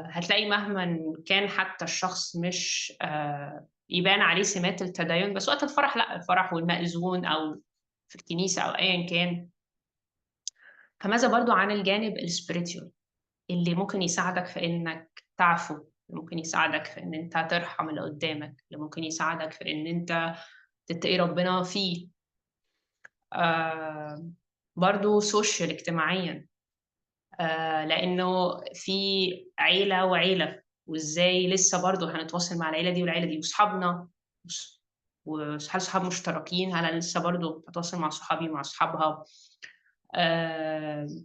B: هتلاقي مهما كان حتى الشخص مش يبان عليه سمات التدين، بس وقت الفرح لا، الفرح والمأذون أو في الكنيسة أو أيا كان. فماذا برضو عن الجانب ال spiritual اللي ممكن يساعدك في إنك تعفو، اللي ممكن يساعدك في إن أنت ترحم اللي قدامك، اللي ممكن يساعدك في إن أنت تتقي ربنا فيه. برضو social اجتماعيا، لأنه في عيلة وعيلة، وإزاي لسه برضو هنتواصل مع العيلة دي والعيلة دي وصحابنا، وهل صحاب مشتركين، هل أنا لسه برضو بتواصل مع صحابي مع صحابها،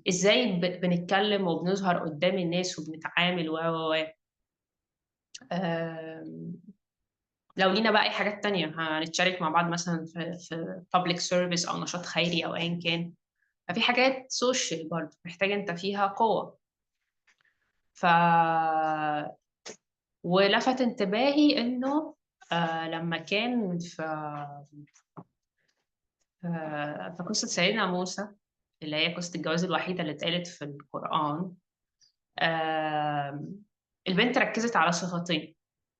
B: إزاي بنتكلم وبنظهر قدام الناس وبنتعامل و و و. لو لينا بقى أي حاجات تانية هنتشارك مع بعض مثلا في public service أو نشاط خيري أو أيا كان. ففي حاجات social برضه محتاج أنت فيها قوة. ولفت انتباهي إنه لما كان في قصة سيدنا موسى اللي هي قصة الجواز الوحيدة اللي اتقالت في القرآن، البنت ركزت على صفتين،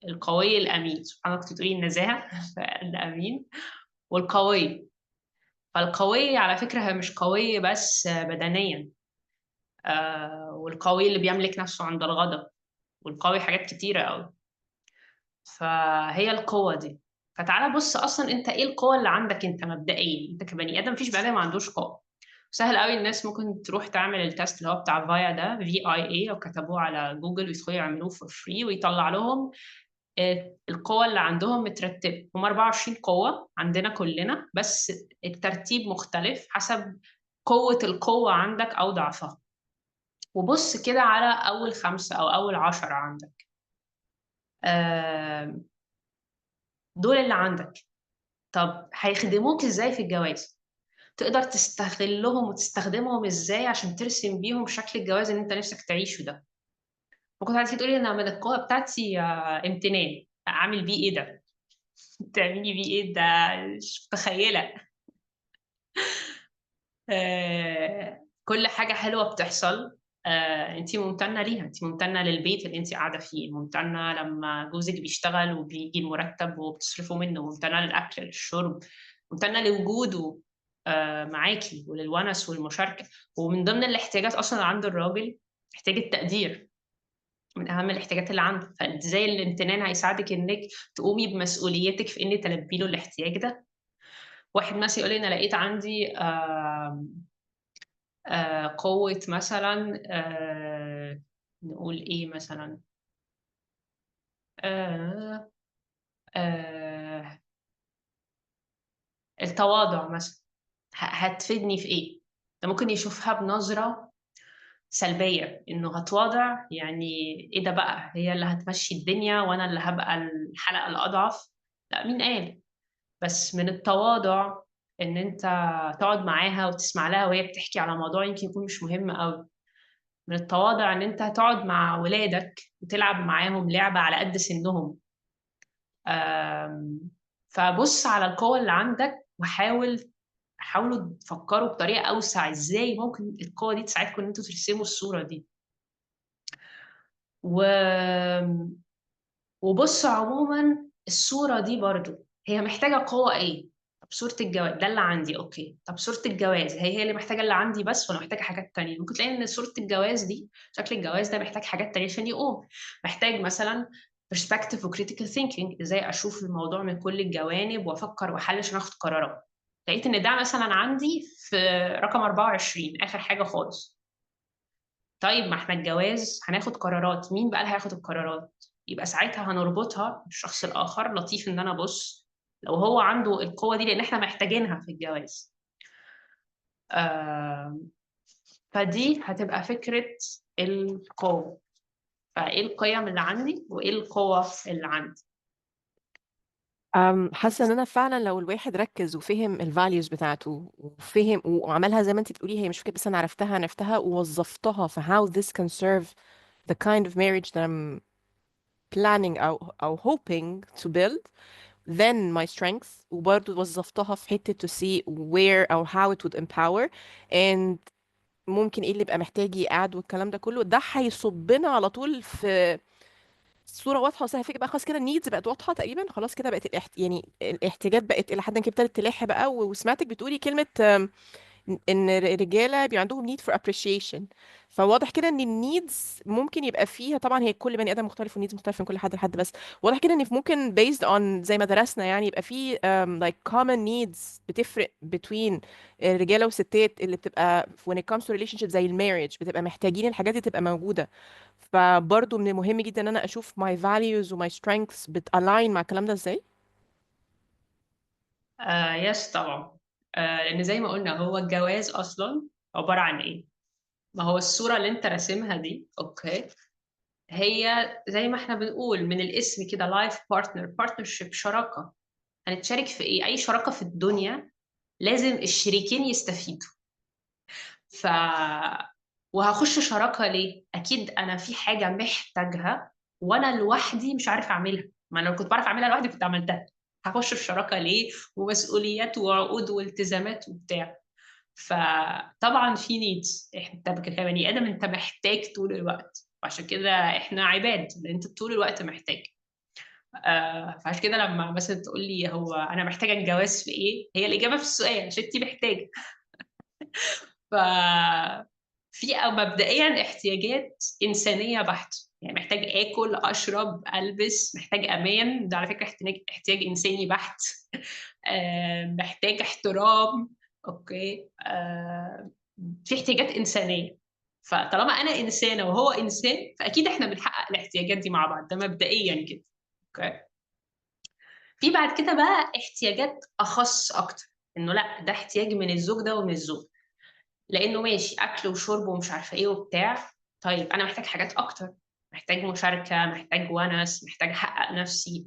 B: القوي الأمين. سبحان الله كنت بتقولي النزاهة الأمين والقوي. فالقوي على فكرة هي مش قوي بس بدنيا، والقوي اللي بيملك نفسه عند الغضب، والقوي حاجات كتيرة قوي. فهي القوة دي. فتعالى بص أصلا أنت إيه القوة اللي عندك أنت مبدئيا، أنت كبني آدم مفيش بني آدم ما عندوش قوة. سهل قوي الناس ممكن تروح تعمل ال test اللي هو بتاع فايا ده، VIA، لو كتبوه على جوجل ويدخلوا يعملوه for free ويطلع لهم القوة اللي عندهم مترتبة. هم 24 قوة عندنا كلنا، بس الترتيب مختلف حسب قوة القوة عندك أو ضعفها. وبص كده على أول 5 أو أول 10 عندك، دول اللي عندك. طب هيخدموك إزاي في الجواز؟ تقدر تستغلهم وتستخدمهم إزاي عشان ترسم بيهم شكل الجواز اللي أنت نفسك تعيشه ده؟ ممكن حد تقولي أنا من القوة بتاعتي امتنان، أعمل بيه إيه ده؟ تعملي بيه إيه ده؟ مش متخيلة. كل حاجة حلوة بتحصل، أنتي ممتنة ليها، أنتي ممتنة للبيت اللي أنتي قاعدة فيه، ممتنة لما جوزك بيشتغل وبيجي المرتب وبتصرفه منه، ممتنة للأكل للشرب، ممتنة لوجوده معاكي وللونس والمشاركة. ومن ضمن الاحتياجات أصلاً عند الراجل احتياج التقدير، من أهم الاحتياجات اللي عنده. فإزاي الامتنان هيساعدك إنك تقومي بمسؤوليتك في إن تلبي له الاحتياج ده؟ واحد مثلاً يقول لي أنا لقيت عندي قوة مثلاً، نقول إيه مثلاً؟ التواضع مثلاً، هتفيدني في إيه؟ ده ممكن يشوفها بنظرة سلبية، إنه هتواضع يعني إيه ده بقى، هي اللي هتمشي الدنيا وأنا اللي هبقى الحلقة الأضعف. لا، مين قال؟ بس من التواضع إن أنت تقعد معاها وتسمع لها وهي بتحكي على موضوع يمكن يكون مش مهم أوي. من التواضع إن أنت تقعد مع ولادك وتلعب معاهم لعبة على قد سنهم. فبص على القوة اللي عندك وحاول، حاولوا تفكروا بطريقة أوسع إزاي ممكن القوة دي تساعدكم إن أنتوا ترسموا الصورة دي. وبص عموماً الصورة دي برضو هي محتاجة قوة إيه؟ طب صورة الجواز ده اللي عندي، أوكي. طب صورة الجواز هي اللي محتاجة اللي عندي بس ولا محتاجة حاجات تانية؟ ممكن تلاقي إن صورة الجواز دي، شكل الجواز ده محتاج حاجات تانية عشان يقوم. محتاج مثلاً perspective و critical thinking، إزاي أشوف الموضوع من كل الجوانب وأفكر وأحلل عشان آخد قرارات. لقيت إن ده مثلاً عندي في رقم 24 آخر حاجة خالص. طيب ما إحنا الجواز هناخد قرارات، مين بقى اللي هياخد القرارات؟ يبقى ساعتها هنربطها بالشخص الآخر. لطيف إن أنا أبص لو هو عنده القوة دي، لأن إحنا محتاجينها في الجواز. فدي هتبقى فكرة القوة. فإيه القيم اللي عندي وإيه القوة اللي عندي؟
A: حاسة إن أنا فعلاً لو الواحد ركز وفهم ال values بتاعته وفهم وعملها زي ما أنت بتقولي، هي مش فكرة بس أنا عرفتها ووظفتها في how this can serve the kind of marriage that I'm planning أو hoping to build. then my strengths، وبرضه وظفتها في حتة to see where or how it would empower and ممكن ايه اللي يبقى محتاج يقعد، والكلام ده كله ده هيصبنا على طول في صورة واضحة وسهلة. فكرة بقى خلاص كده ال needs بقت واضحة تقريبا، خلاص كده بقت يعني الاحتياجات بقت إلى حد كبير ابتدت تلاحي بقى. وسمعتك بتقولي كلمة ان الرجالة بيبقى عندهم need for appreciation، فواضح كده ان ال needs ممكن يبقى فيها، طبعا هي كل بني ادم مختلف وال needs مختلف من كل حد لحد، بس واضح كده ان ممكن based on زي ما درسنا يعني يبقى في like common needs بتفرق between الرجالة والستات اللي بتبقى when it comes to relationship زي ال marriage بتبقى محتاجين الحاجات دي تبقى موجوده. فبرضه من المهم جدا ان انا اشوف my values و my strengths بت align مع الكلام ده ازاي.
B: آه yes طبعا. لان زي ما قلنا هو الجواز اصلا عبارة عن ايه؟ ما هو الصورة اللي انت راسمها دي، okay، هي زي ما احنا بنقول من الاسم كده life partner، partnership، شراكه. هنتشارك في ايه؟ اي شراكة في الدنيا لازم الشريكين يستفيدوا. ف وهخش شراكة ليه؟ اكيد انا في حاجة محتاجها وانا لوحدي مش عارف اعملها. ما انا لو كنت بعرف اعملها لوحدي كنت عملتها. هخش في شراكة ليه؟ ومسؤوليات وعقود والتزامات وبتاع. فطبعا في needs، انت كبني ادم انت محتاج طول الوقت، وعشان كده احنا عباد، لان انت طول الوقت محتاج. فعشان كده لما مثلا تقول لي هو انا محتاجه الجواز في ايه، هي الاجابة في السؤال، عشان انت محتاجه. ف في أو مبدئيا احتياجات انسانيه بحته، يعني محتاج اكل، اشرب، البس، محتاج امان، ده على فكرة احتياج انساني بحت. محتاج احترام، okay، في احتياجات انسانيه. فطالما انا انسانه وهو انسان فاكيد احنا بنحقق الاحتياجات دي مع بعض، ده مبدئيا كده، okay. في بعد كده بقى احتياجات اخص اكتر، انه لا ده احتياج من الزوج ده ومن الزوج، لانه ماشي اكل وشرب ومش عارفه ايه وبتاع، طيب انا محتاج حاجات اكتر، محتاج مشاركة، محتاج ونس، محتاج احقق نفسي.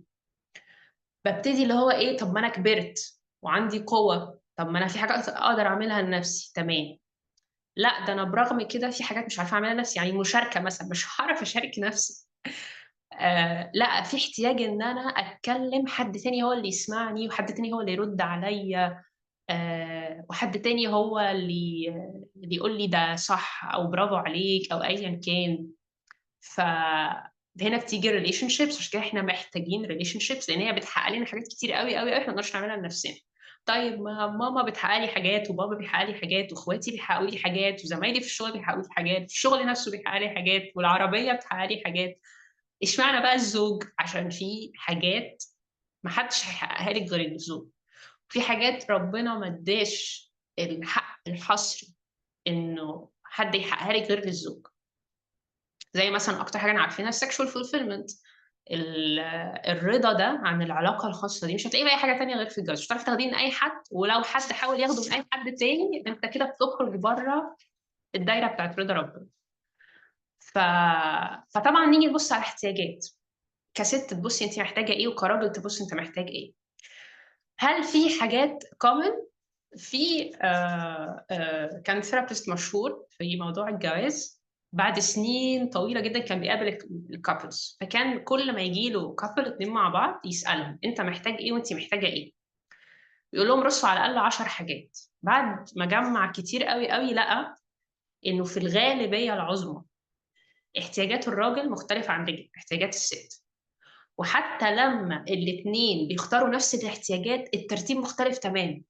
B: ببتدي اللي هو ايه، طب ما انا كبرت وعندي قوة، طب ما انا في حاجات اقدر اعملها لنفسي، تمام. لا ده انا برغم كده في حاجات مش عارفه اعملها لنفسي، يعني مشاركة مثلا مش هعرف اشارك نفسي. لا في احتياج ان انا اتكلم حد تاني هو اللي يسمعني، وحد تاني هو اللي يرد عليا، وحد تاني هو اللي يقول لي ده صح او برافو عليك او ايا كان. فهنا بتيجي relationships، عشان كده احنا محتاجين relationships، لان هي بتحقق لنا حاجات كتير قوي قوي قوي احنا ما نقدرش نعملها لنفسنا. طيب ما ماما بتحقق لي حاجات، وبابا بيحقق لي حاجات، واخواتي بيحققوا لي حاجات، وزمايلي في الشغل بيحققوا لي حاجات، الشغل نفسه بيحقق لي حاجات، والعربية بتحقق لي حاجات. اشمعنى بقى الزوج؟ عشان في حاجات ما حدش هيحققها لك غير الزوج. في حاجات ربنا ما اداش الحق الحصري انه حد يحققها لك غير للزوج. زي مثلا اكتر حاجة احنا عارفينها ال sexual fulfillment، الرضا ده عن العلاقة الخاصة دي مش هتلاقيه باي حاجة تانية غير في الجواز، مش هتعرف تاخديه من اي حد، ولو حد حاول ياخده من اي حد تاني انت كده بتخرج بره الدايرة بتاعت رضا ربنا. فطبعا نيجي نبص على الاحتياجات، كست تبصي انت محتاجه ايه، وكراجل تبصي انت محتاج ايه. هل في حاجات common؟ في كان therapist مشهور في موضوع الجواز، بعد سنين طويلة جدا كان بيقابل ال couples، فكان كل ما يجي له couple اتنين مع بعض يسالهم انت محتاج ايه وانت محتاجه ايه، يقول لهم رصوا على الاقل 10 حاجات. بعد ما جمع كتير قوي قوي لقى انه في الغالبية العظمى احتياجات الراجل مختلفة عن احتياجات الست، وحتى لما الاثنين بيختاروا نفس الاحتياجات الترتيب مختلف تماما.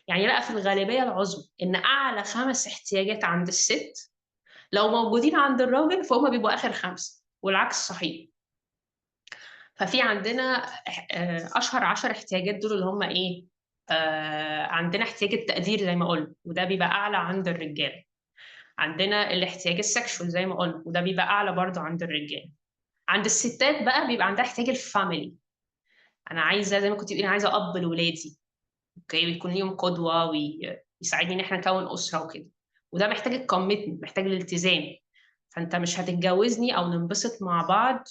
B: يعني لقى في الغالبية العظمى ان اعلى 5 احتياجات عند الست لو موجودين عند الراجل فهم بيبقوا اخر 5، والعكس صحيح. ففي عندنا اشهر 10 احتياجات دول اللي هم ايه؟ عندنا احتياج التقدير زي ما قلنا، وده بيبقى اعلى عند الرجال. عندنا الاحتياج ال sexual زي ما قلنا، وده بيبقى اعلى برضه عند الرجال. عند الستات بقى بيبقى عندها احتياج ال family، انا عايزه زي ما كنت بتقولي انا عايزه اب لولادي، okay، ويكون ليهم قدوة ويساعدني ان احنا نكون اسره وكده، وده محتاج ال commitment، محتاج الالتزام. فانت مش هتتجوزني او ننبسط مع بعض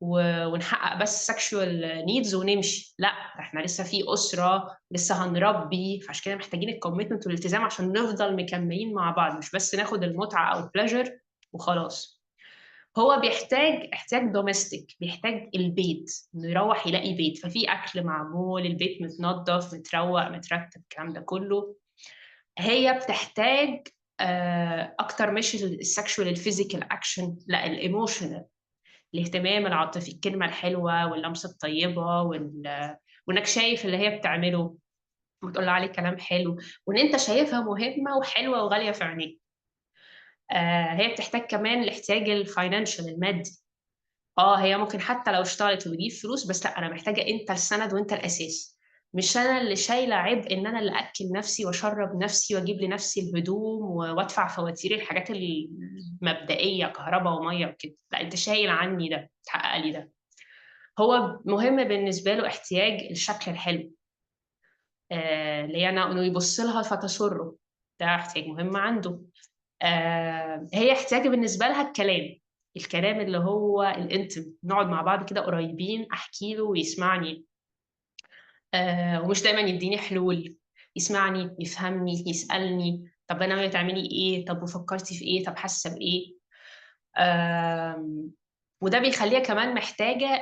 B: ونحقق بس sexual needs ونمشي، لا احنا لسه في اسره، لسه هنربي، فعشان كده محتاجين ال commitment والالتزام عشان نفضل مكملين مع بعض، مش بس ناخد المتعة او ال pleasure وخلاص. هو بيحتاج احتياج domestic، بيحتاج البيت، انه يروح يلاقي بيت، ففي اكل معمول، البيت متنظف متروق مترتب، الكلام ده كله. هي بتحتاج اكتر مش ال sexual ال physical action، لا ال emotional، الاهتمام العاطفي، الكلمة الحلوة واللمسه الطيبة وانك شايف اللي هي بتعمله وتقول عليه كلام حلو، وان انت شايفها مهمة وحلوه وغاليه في عينيك. هي بتحتاج كمان الاحتياج ال financial المادي. هي ممكن حتى لو اشتغلت وبتجيب فلوس، بس لا، انا محتاجه انت السند وانت الاساس، مش انا اللي شايله عبء ان انا اللي اكل نفسي واشرب نفسي واجيب لنفسي الهدوم وادفع فواتير الحاجات المبدئية، كهرباء ومية وكده، لا انت شايل عني ده، تحقق لي ده. هو مهم بالنسبة له احتياج الشكل الحلو، اللي هي انه يبص لها فتسره، ده احتياج مهم عنده. هي احتياج بالنسبة لها الكلام، الكلام اللي هو الانتم، نقعد مع بعض كده قريبين، احكي له ويسمعني، ومش دايما يديني حلول، يسمعني يفهمني يسألني، طب انا ناوية تعملي ايه، طب وفكرتي في ايه، طب حاسه بايه. وده بيخليها كمان محتاجه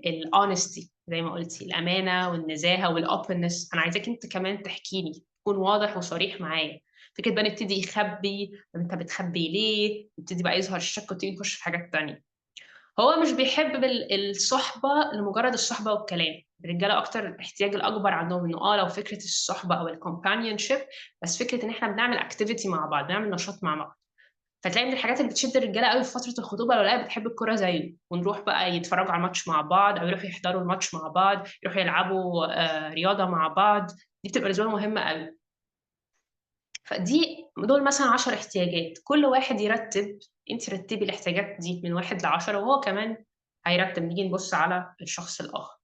B: ال honesty زي ما قلتي، الامانة والنزاهة وال openness. انا عايزاك انت كمان تحكي لي، تكون واضح وصريح معايا. فكرة بقى نبتدي يخبي، طب انت بتخبي ليه، نبتدي بقى يظهر الشك وتبتدي نخش في حاجات تانية. هو مش بيحب الصحبة لمجرد الصحبة والكلام. الرجالة اكتر الاحتياج الاكبر عندهم انه لو فكرة الصحبة او ال companionship، بس فكرة ان احنا بنعمل activity مع بعض، بنعمل نشاط مع بعض. فتلاقي من الحاجات اللي بتشد الرجالة قوي في فترة الخطوبة لو لقاها بتحب الكورة زيه، ونروح بقى يتفرجوا على الماتش مع بعض، او يروحوا يحضروا الماتش مع بعض، يروحوا يلعبوا رياضة مع بعض، دي بتبقى بالنسبة لهم مهمة قوي. فدي دول مثلا 10 احتياجات، كل واحد يرتب، انت رتبي الاحتياجات دي من 1 ل10، وهو كمان هيرتب. نيجي نبص على الشخص الاخر.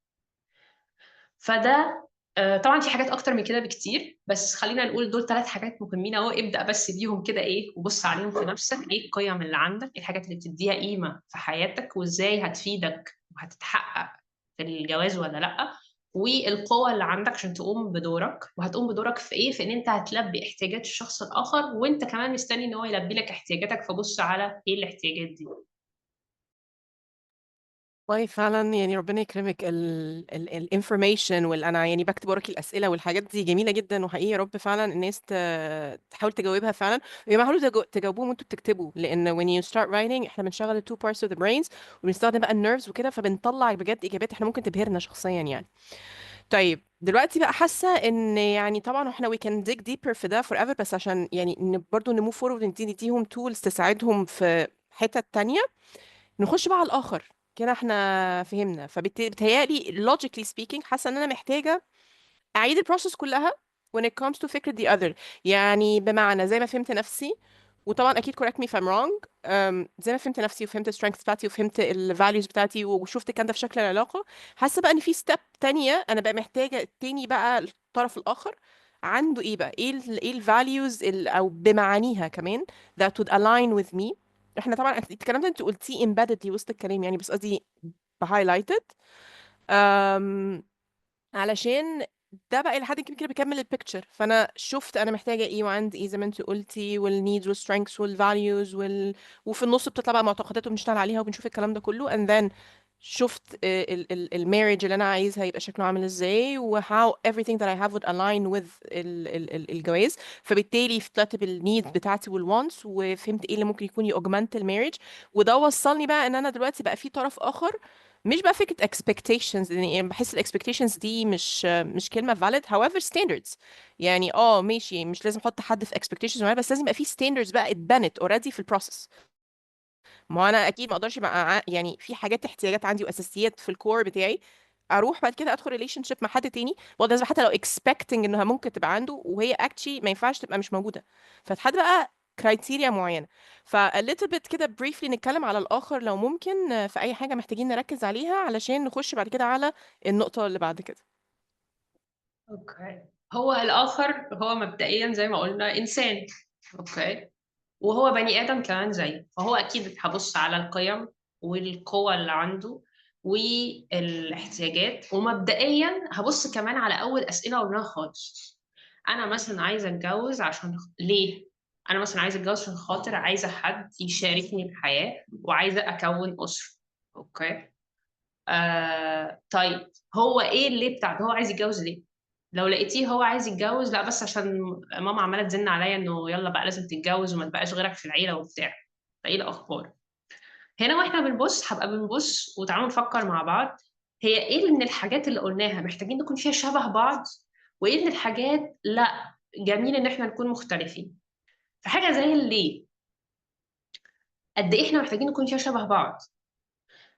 B: فده طبعا في حاجات اكتر من كده بكتير، بس خلينا نقول دول 3 حاجات مهمين اهو، ابدأ بس بيهم كده وبص عليهم في نفسك، ايه القيم اللي عندك، ايه الحاجات اللي بتديها قيمة في حياتك، وازاي هتفيدك وهتتحقق في الجواز ولا لا، والقوة اللي عندك عشان تقوم بدورك، وهتقوم بدورك في ايه، في ان انت هتلبي احتياجات الشخص الاخر، وانت كمان مستني ان هو يلبي لك احتياجاتك، فبص على ايه الاحتياجات دي.
A: والله فعلا ربنا يكرمك، ال information واللي انا بكتب وراكي الاسئلة والحاجات دي جميلة جدا، وحقيقي يا رب فعلا الناس تحاول تجاوبها فعلا. يا جماعة حاولوا تجاوبوهم وانتوا بتكتبوا، لان when you start writing احنا بنشغل ال two parts of the brains وبنستخدم بقى ال nerves وكده، فبنطلع بجد اجابات احنا ممكن تبهرنا شخصيا. طيب دلوقتي بقى حاسه ان طبعا احنا we can dig deeper في ده forever، بس عشان برضو ن move forward نديهم tools تساعدهم في حتت تانية، نخش بقى على الاخر كده. احنا فهمنا، فبالتالي logically speaking حاسه ان انا محتاجه اعيد ال process كلها when it comes to فكرة the other. بمعنى زي ما فهمت نفسي، وطبعا اكيد correct me if I'm wrong، زي ما فهمت نفسي وفهمت strengths بتاعتي وفهمت ال values بتاعتي وشفت الكلام ده في شكل العلاقة، حاسه بقى ان في step تانية انا بقى محتاجه التاني بقى الطرف الاخر عنده ايه بقى، ايه ايه ال values او بمعانيها كمان that would align with me. احنا طبعا الكلام ده انت قلتيه embedded وسط الكلام بس قصدي highlighted، علشان ده بقى لحد كبير كده بيكمل ال picture. فانا شفت انا محتاجه ايه وعندي ايه زي ما انت قلتي، وال needs وال strengths وال values وفي النص بتطلع بقى معتقدات وبنشتغل عليها وبنشوف الكلام ده كله، and then شفت ال marriage اللي انا عايزها يبقى شكله عامل ازاي، و how everything that I have would align with الجواز. فبالتالي طلعت بال need بتاعتي وال wants، وفهمت ايه اللي ممكن يكون ي augment ال marriage، وده وصلني بقى ان انا دلوقتي بقى في طرف اخر، مش بقى فكرة expectations، بحس ال expectations دي مش كلمة valid، however standards. ماشي، مش لازم احط حد في expectations معينة، بس لازم يبقى في standards بقى اتبنت already في ال process. ما انا اكيد ما اقدرش بقى في حاجات احتياجات عندي واساسيات في ال core بتاعي، اروح بعد كده ادخل relationship مع حد تاني برضه لازم حتى لو expecting انها ممكن تبقى عنده، وهي actually ما ينفعش تبقى مش موجودة. فتحد بقى criteria معينة. ف a little bit كده briefly نتكلم على الآخر لو ممكن، في أي حاجة محتاجين نركز عليها علشان نخش بعد كده على النقطة اللي بعد كده.
B: هو الآخر هو مبدئيا زي ما قلنا إنسان، وهو بني آدم كمان زيه، فهو أكيد هبص على القيم والقوة اللي عنده والاحتياجات، ومبدئيا هبص كمان على أول أسئلة قلناها خالص. أنا مثلا عايزة أتجوز عشان ليه؟ انا مثلا عايزه اتجوز عشان خاطر عايزه حد يشاركني الحياة وعايزه اكون اسره. okay، طيب هو ايه اللي بتاعته؟ هو عايز يتجوز ليه؟ لو لقيتيه هو عايز يتجوز لا بس عشان ماما عماله تزن عليا انه يلا بقى لازم تتجوز وما تبقاش غيرك في العيلة وبتاع، فايه الاخبار؟ هنا واحنا بنبص هبقى بنبص وتعالوا نفكر مع بعض، هي ايه من الحاجات اللي قلناها محتاجين نكون فيها شبه بعض، وايه من الحاجات لا جميل ان احنا نكون مختلفين. فحاجه زي الليه، قد ايه احنا محتاجين نكون فيها شبه بعض؟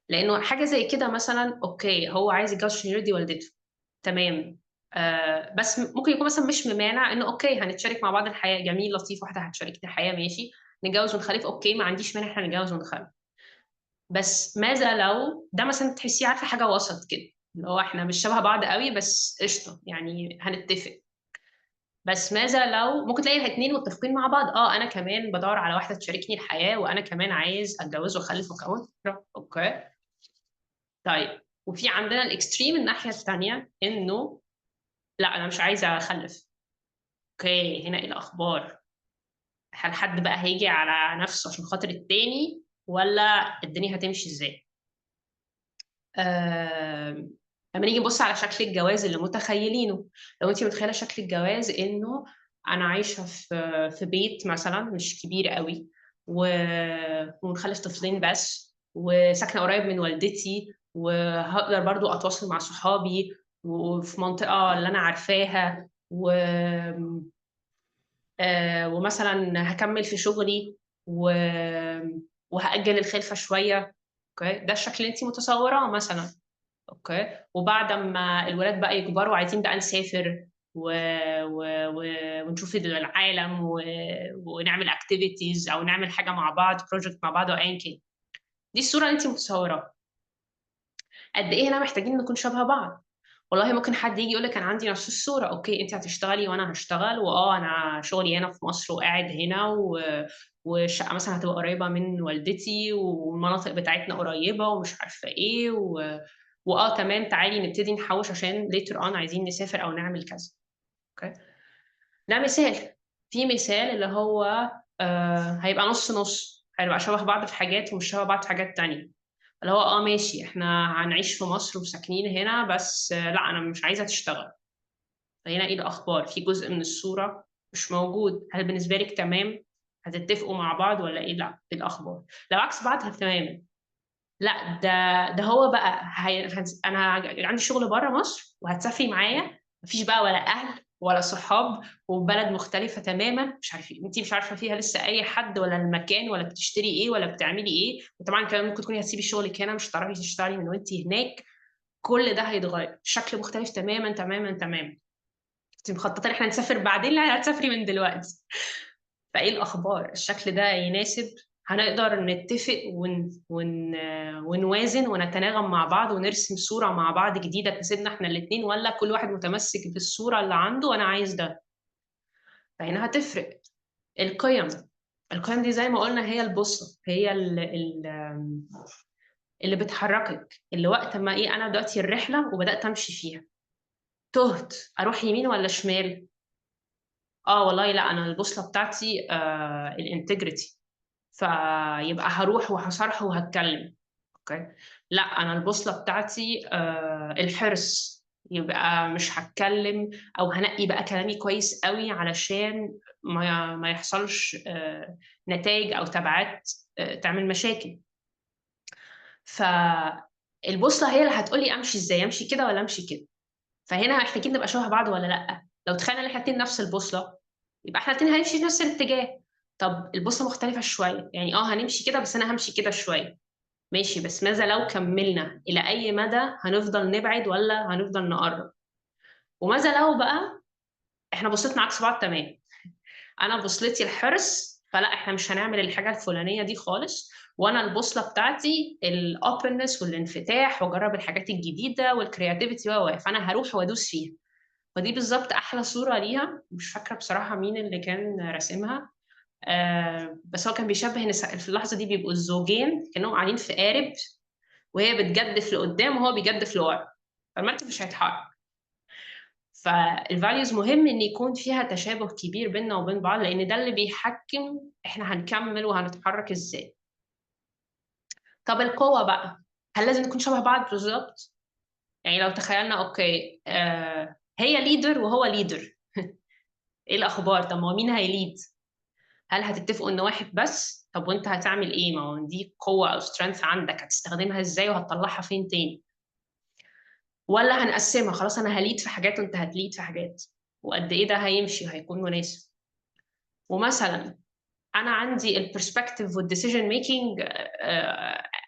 B: لانه حاجة زي كده مثلا، okay هو عايز يتجوز عشان يرضي والدته، تمام، بس ممكن يكون مثلا مش ممانع انه okay هنتشارك مع بعض الحياة، جميل لطيف، واحدة هتشاركني الحياة ماشي، نتجوز ونخلف، okay ما عنديش مانع احنا نتجوز ونخلف. بس ماذا لو ده مثلا تحسيه عارفه حاجة وسط كده، اللي هو احنا مش شبه بعض قوي بس قشطه يعني هنتفق. بس ماذا لو ممكن تلاقي الاثنين متفقين مع بعض، انا كمان بدور على واحدة تشاركني الحياة وانا كمان عايز اتجوز واخلف واكون، okay. طيب وفي عندنا ال extreme الناحية الثانية، انه لا انا مش عايزه اخلف. okay هنا ايه الاخبار؟ هل حد بقى هيجي على نفسه عشان خاطر التاني، ولا الدنيا هتمشي ازاي؟ لما نيجي نبص على شكل الجواز اللي متخيلينه، لو انت متخيله شكل الجواز انه انا عايشه في بيت مثلا مش كبير قوي ومخلف طفلين بس، وساكنه قريب من والدتي، وهقدر برضو اتواصل مع صحابي، وفي منطقة اللي انا عارفاها، ومثلا هكمل في شغلي وهأجل الخلفة شوية. okay ده الشكل اللي انت متصوراه مثلا. okay وبعد ما الولاد بقى يكبروا عايزين بقى نسافر ونشوف العالم ونعمل activities او نعمل حاجة مع بعض، project مع بعض او ايا كان. دي الصورة اللي انت متصوراها. قد ايه هنا محتاجين نكون شبه بعض؟ والله ممكن حد يجي يقول لك انا عندي نفس الصورة، okay انت هتشتغلي وانا هشتغل، انا شغلي هنا في مصر وقاعد هنا، والشقه مثلا هتبقى قريبه من والدتي، والمناطق بتاعتنا قريبه ومش عارفه ايه، تمام تعالي نبتدي نحوش عشان later on عايزين نسافر او نعمل كذا. okay ده مثال. في مثال اللي هو هيبقى نص نص، هيبقى شبه بعض في حاجات ومش شبه بعض في حاجات تانية، اللي هو ماشي احنا هنعيش في مصر وساكنين هنا، بس لا انا مش عايزه تشتغل. فهنا ايه الاخبار؟ في جزء من الصورة مش موجود. هل بالنسبة لك تمام؟ هتتفقوا مع بعض ولا ايه؟ لا ايه الاخبار؟ لو عكس بعض تماما، لا ده هو بقى انا عندي شغل بره مصر وهتسافري معايا، مفيش بقى ولا اهل ولا صحاب، وبلد مختلفة تماما، مش عارفين، انتي مش عارفه فيها لسه اي حد ولا المكان ولا بتشتري ايه ولا بتعملي ايه، وطبعا كمان ممكن تكوني هتسيبي شغلك هنا، مش هتعرفي تشتغلي من وانتي هناك. كل ده هيتغير، شكل مختلف تماما تماما تماما. انتي مخططه ان احنا نسافر بعدين؟ لا هتسافري من دلوقتي. فايه الاخبار؟ الشكل ده يناسب؟ هنقدر نتفق ونوازن ونتناغم مع بعض ونرسم صورة مع بعض جديدة تناسبنا احنا الاتنين، ولا كل واحد متمسك بالصورة اللي عنده وانا عايز ده؟ فهنا هتفرق. القيم دي زي ما قلنا هي البوصلة، هي اللي بتحركك، اللي وقت ما ايه انا دلوقتي الرحلة وبدأت امشي فيها، تهت اروح يمين ولا شمال؟ والله لا انا البوصلة بتاعتي ال integrity، فيبقى هروح وهصرح وهتكلم. okay لا انا البوصلة بتاعتي الحرص، يبقى مش هتكلم او هنقي بقى كلامي كويس قوي علشان ما يحصلش نتائج او تبعات تعمل مشاكل. فالبوصله هي اللي هتقولي امشي ازاي، امشي كده ولا امشي كده. فهنا محتاجين نبقى شبه بعض ولا لا؟ لو تخيلنا ان احنا الاتنين نفس البوصلة يبقى احنا الاتنين هنمشي في نفس الاتجاه. طب البوصلة مختلفة شوية، يعني هنمشي كده بس انا همشي كده شوية، ماشي، بس ماذا لو كملنا؟ الى اي مدى هنفضل نبعد ولا هنفضل نقرب؟ وماذا لو بقى احنا بوصلتنا عكس بعض تمام، انا بوصلتي الحرص فلا احنا مش هنعمل الحاجة الفلانية دي خالص، وانا البوصلة بتاعتي ال openness والانفتاح واجرب الحاجات الجديدة وال creativity و فانا هروح وادوس فيها. فدي بالظبط احلى صوره ليها، مش فاكره بصراحة مين اللي كان راسمها، بس هو كان بيشبه ان في اللحظة دي بيبقوا الزوجين كانهم قاعدين في قارب، وهي بتجدف لقدام وهو بيجدف لورا، فالمركب مش هيتحرك. فال values مهم ان يكون فيها تشابه كبير بيننا وبين بعض، لان ده اللي بيحكم احنا هنكمل وهنتحرك ازاي. طب القوة بقى، هل لازم نكون شبه بعض بالظبط؟ يعني لو تخيلنا okay هي leader وهو leader، ايه الاخبار؟ طب ما هو مين هي lead؟ هل هتتفقوا ان واحد بس؟ طب وانت هتعمل ايه؟ ما هو دي قوة او strength عندك، هتستخدمها ازاي وهتطلعها فين تاني؟ ولا هنقسمها، خلاص انا ه lead في حاجات وانت هت lead في حاجات، وقد ايه ده هيمشي وهيكون مناسب. ومثلا انا عندي ال perspective وال decision making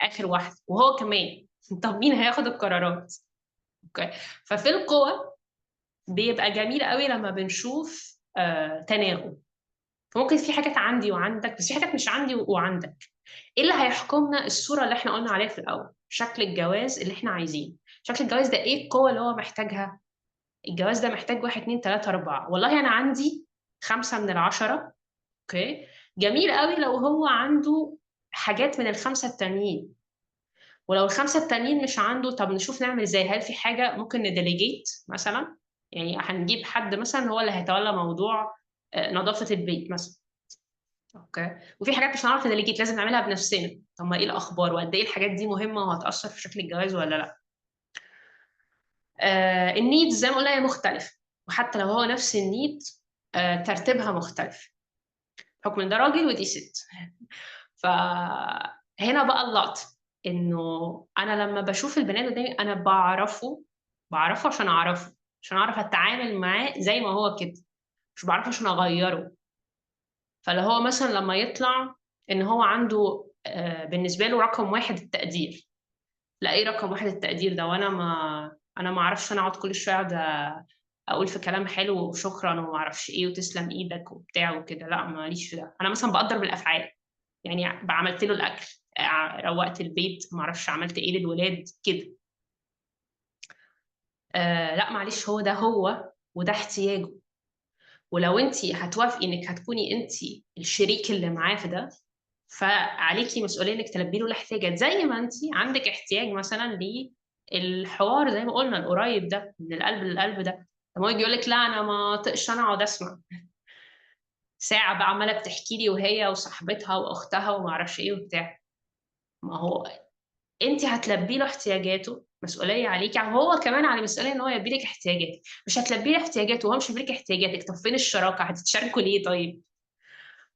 B: اخر واحد، وهو كمان، طب مين هياخد القرارات؟ okay، ففي القوة بيبقى جميل قوي لما بنشوف تناغم. فممكن في حاجات عندي وعندك، بس في حاجات مش عندي وعندك. ايه اللي هيحكمنا؟ الصورة اللي احنا قلنا عليها في الاول، شكل الجواز اللي احنا عايزينه. شكل الجواز ده ايه القوة اللي هو محتاجها؟ الجواز ده محتاج 1 2 3 4، والله انا عندي 5 من 10. okay، جميل قوي لو هو عنده حاجات من ال5 التانيين، ولو ال5 التانيين مش عنده، طب نشوف نعمل ازاي. هل في حاجة ممكن ن delegate مثلا؟ يعني هنجيب حد مثلا هو اللي هيتولى موضوع نظافة البيت مثلا. okay، وفي حاجات مش هنعرف ن delegate، لازم نعملها بنفسنا. طب ما ايه الاخبار؟ وقد ايه الحاجات دي مهمة وهتأثر في شكل الجواز ولا لا؟ ال needs زي ما قلنا هي مختلفة، وحتى لو هو نفس ال need ترتيبها مختلف، بحكم ان ده راجل ودي ست. فهنا بقى اللقطة، انه انا لما بشوف البني ادم قدامي انا بعرفه عشان اعرفه، عشان اعرف اتعامل معاه زي ما هو كده، مش بعرفه عشان اغيره. فلو هو مثلا لما يطلع ان هو عنده بالنسبة له رقم 1 التقدير، لا ايه رقم 1 التقدير ده؟ وانا ما انا ما اعرفش، انا اقعد كل شوية اقعد اقول في كلام حلو وشكرا وما اعرفش ايه وتسلم ايدك وبتاع وكده، لا ماليش في ده. انا مثلا بقدر بالافعال، يعني عملت له الاكل، روقت البيت، ما اعرفش عملت ايه للولاد كده. لا معلش، هو ده هو وده احتياجه، ولو انت هتوافقي انك هتكوني انت الشريك اللي معاه في ده، فعليكي مسؤولية انك تلبي له الاحتياجات. زي ما انت عندك احتياج مثلا للحوار زي ما قلنا القريب ده من القلب للقلب ده، لما هو يجي يقول لك لا انا ما طقش انا اقعد اسمع ساعة بقى عماله بتحكي لي وهي وصاحبتها واختها وما اعرفش ايه وبتاع، ما هو انت هتلبي له احتياجاته، مسؤولية عليكي، يعني هو كمان على مسؤولية ان هو يلبي لك احتياجاتك. مش هتلبي له احتياجاته وهو مش هيلبي لك احتياجاتك، طب فين الشراكة؟ هتتشاركوا ليه طيب؟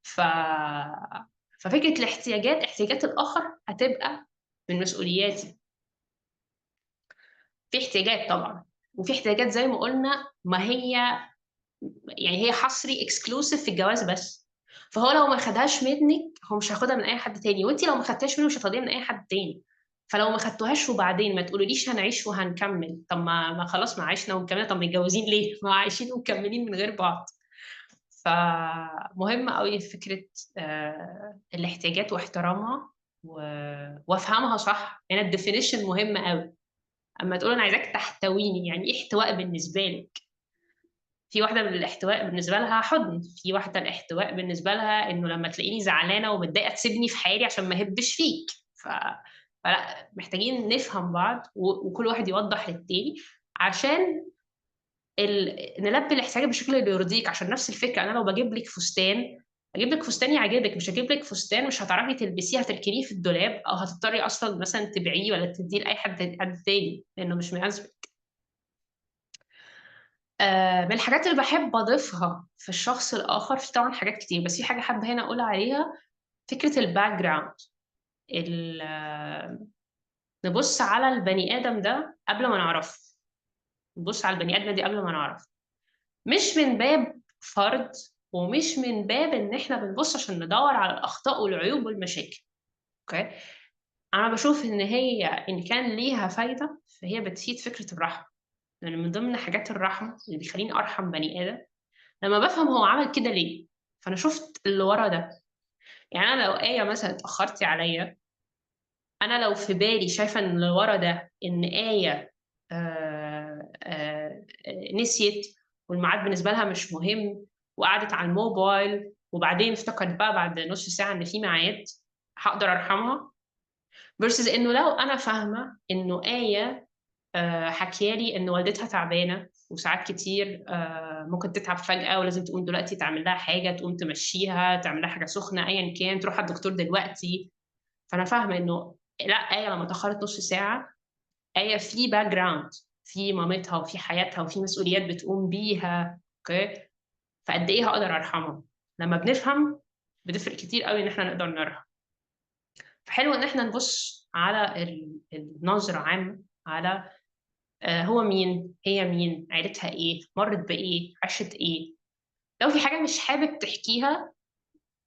B: ففكره الاحتياجات، احتياجات الاخر هتبقى من مسؤولياتي. في احتياجات طبعا، وفي احتياجات زي ما قلنا ما هي يعني هي حصري exclusive في الجواز بس، فهو لو ما خدهاش منك هو مش هياخدها من اي حد تاني، وانت لو ما خدتهاش منه مش هتاخديها من اي حد تاني. فلو ما خدتوهاش وبعدين ما تقولوليش هنعيش وهنكمل، طب ما خلاص ما عشنا ومكملين، طب متجوزين ليه؟ ما عايشين ومكملين من غير بعض. فمهم قوي فكرة الاحتياجات واحترامها وافهمها صح. هنا ال definition مهم قوي. اما تقول انا عايزاك تحتويني، يعني ايه احتواء بالنسبة لك؟ في واحدة من الاحتواء بالنسبة لها حضن، في واحدة الاحتواء بالنسبة لها انه لما تلاقيني زعلانة ومتضايقة تسيبني في حالي عشان ما اهبش فيك. فلا، محتاجين نفهم بعض وكل واحد يوضح للتاني عشان نلبي الاحتياج بالشكل اللي يرضيك. عشان نفس الفكرة، انا لو بجيب لك فستان، اجيب لك فستان يعجبك، مش هجيب لك فستان مش هتعرفي تلبسيه، هتركنيه في الدولاب او هتضطري اصلا مثلا تبيعيه ولا تديه لاي حد تاني لانه مش مناسبك. من الحاجات اللي بحب اضيفها في الشخص الاخر، في طبعا حاجات كتير، بس في حاجة حابة هنا اقول عليها، فكرة ال background. نبص على البني ادم ده قبل ما نعرفه، نبص على البني ادم دي قبل ما نعرفه، مش من باب فرض ومش من باب ان احنا بنبص عشان ندور على الاخطاء والعيوب والمشاكل. okay، انا بشوف ان هي ان كان ليها فايده فهي بتفيد فكرة الرحمة، لان يعني من ضمن حاجات الرحمة اللي بيخليني ارحم بني ادم لما بفهم هو عمل كده ليه. فانا شفت اللي ورا ده. يعني انا لو آية مثلا اتاخرتي عليا، انا لو في بالي شايفه ان اللي ورا ده ان آية نسيت والميعاد بالنسبة لها مش مهم وقعدت على الموبايل وبعدين افتكرت بقى بعد نص ساعة ان في ميعاد، هقدر ارحمها؟ versus انه لو انا فاهمه انه آية حكيالي ان والدتها تعبانة وساعات كتير ممكن تتعب فجأة ولازم تقوم دلوقتي تعمل لها حاجة، تقوم تمشيها، تعمل لها حاجة سخنة، أيا كان، تروح على الدكتور دلوقتي. فأنا فاهمة إنه لا، آية لما اتأخرت نص ساعة، آية في background، في مامتها وفي حياتها وفي مسؤوليات بتقوم بيها، okay؟ فقد إيه هقدر أرحمها؟ لما بنفهم بتفرق كتير قوي إن إحنا نقدر نرحم. فحلو إن إحنا نبص على النظرة عامة على هو مين، هي مين، عيلتها إيه، مرت بإيه، عاشت إيه. لو في حاجة مش حابب تحكيها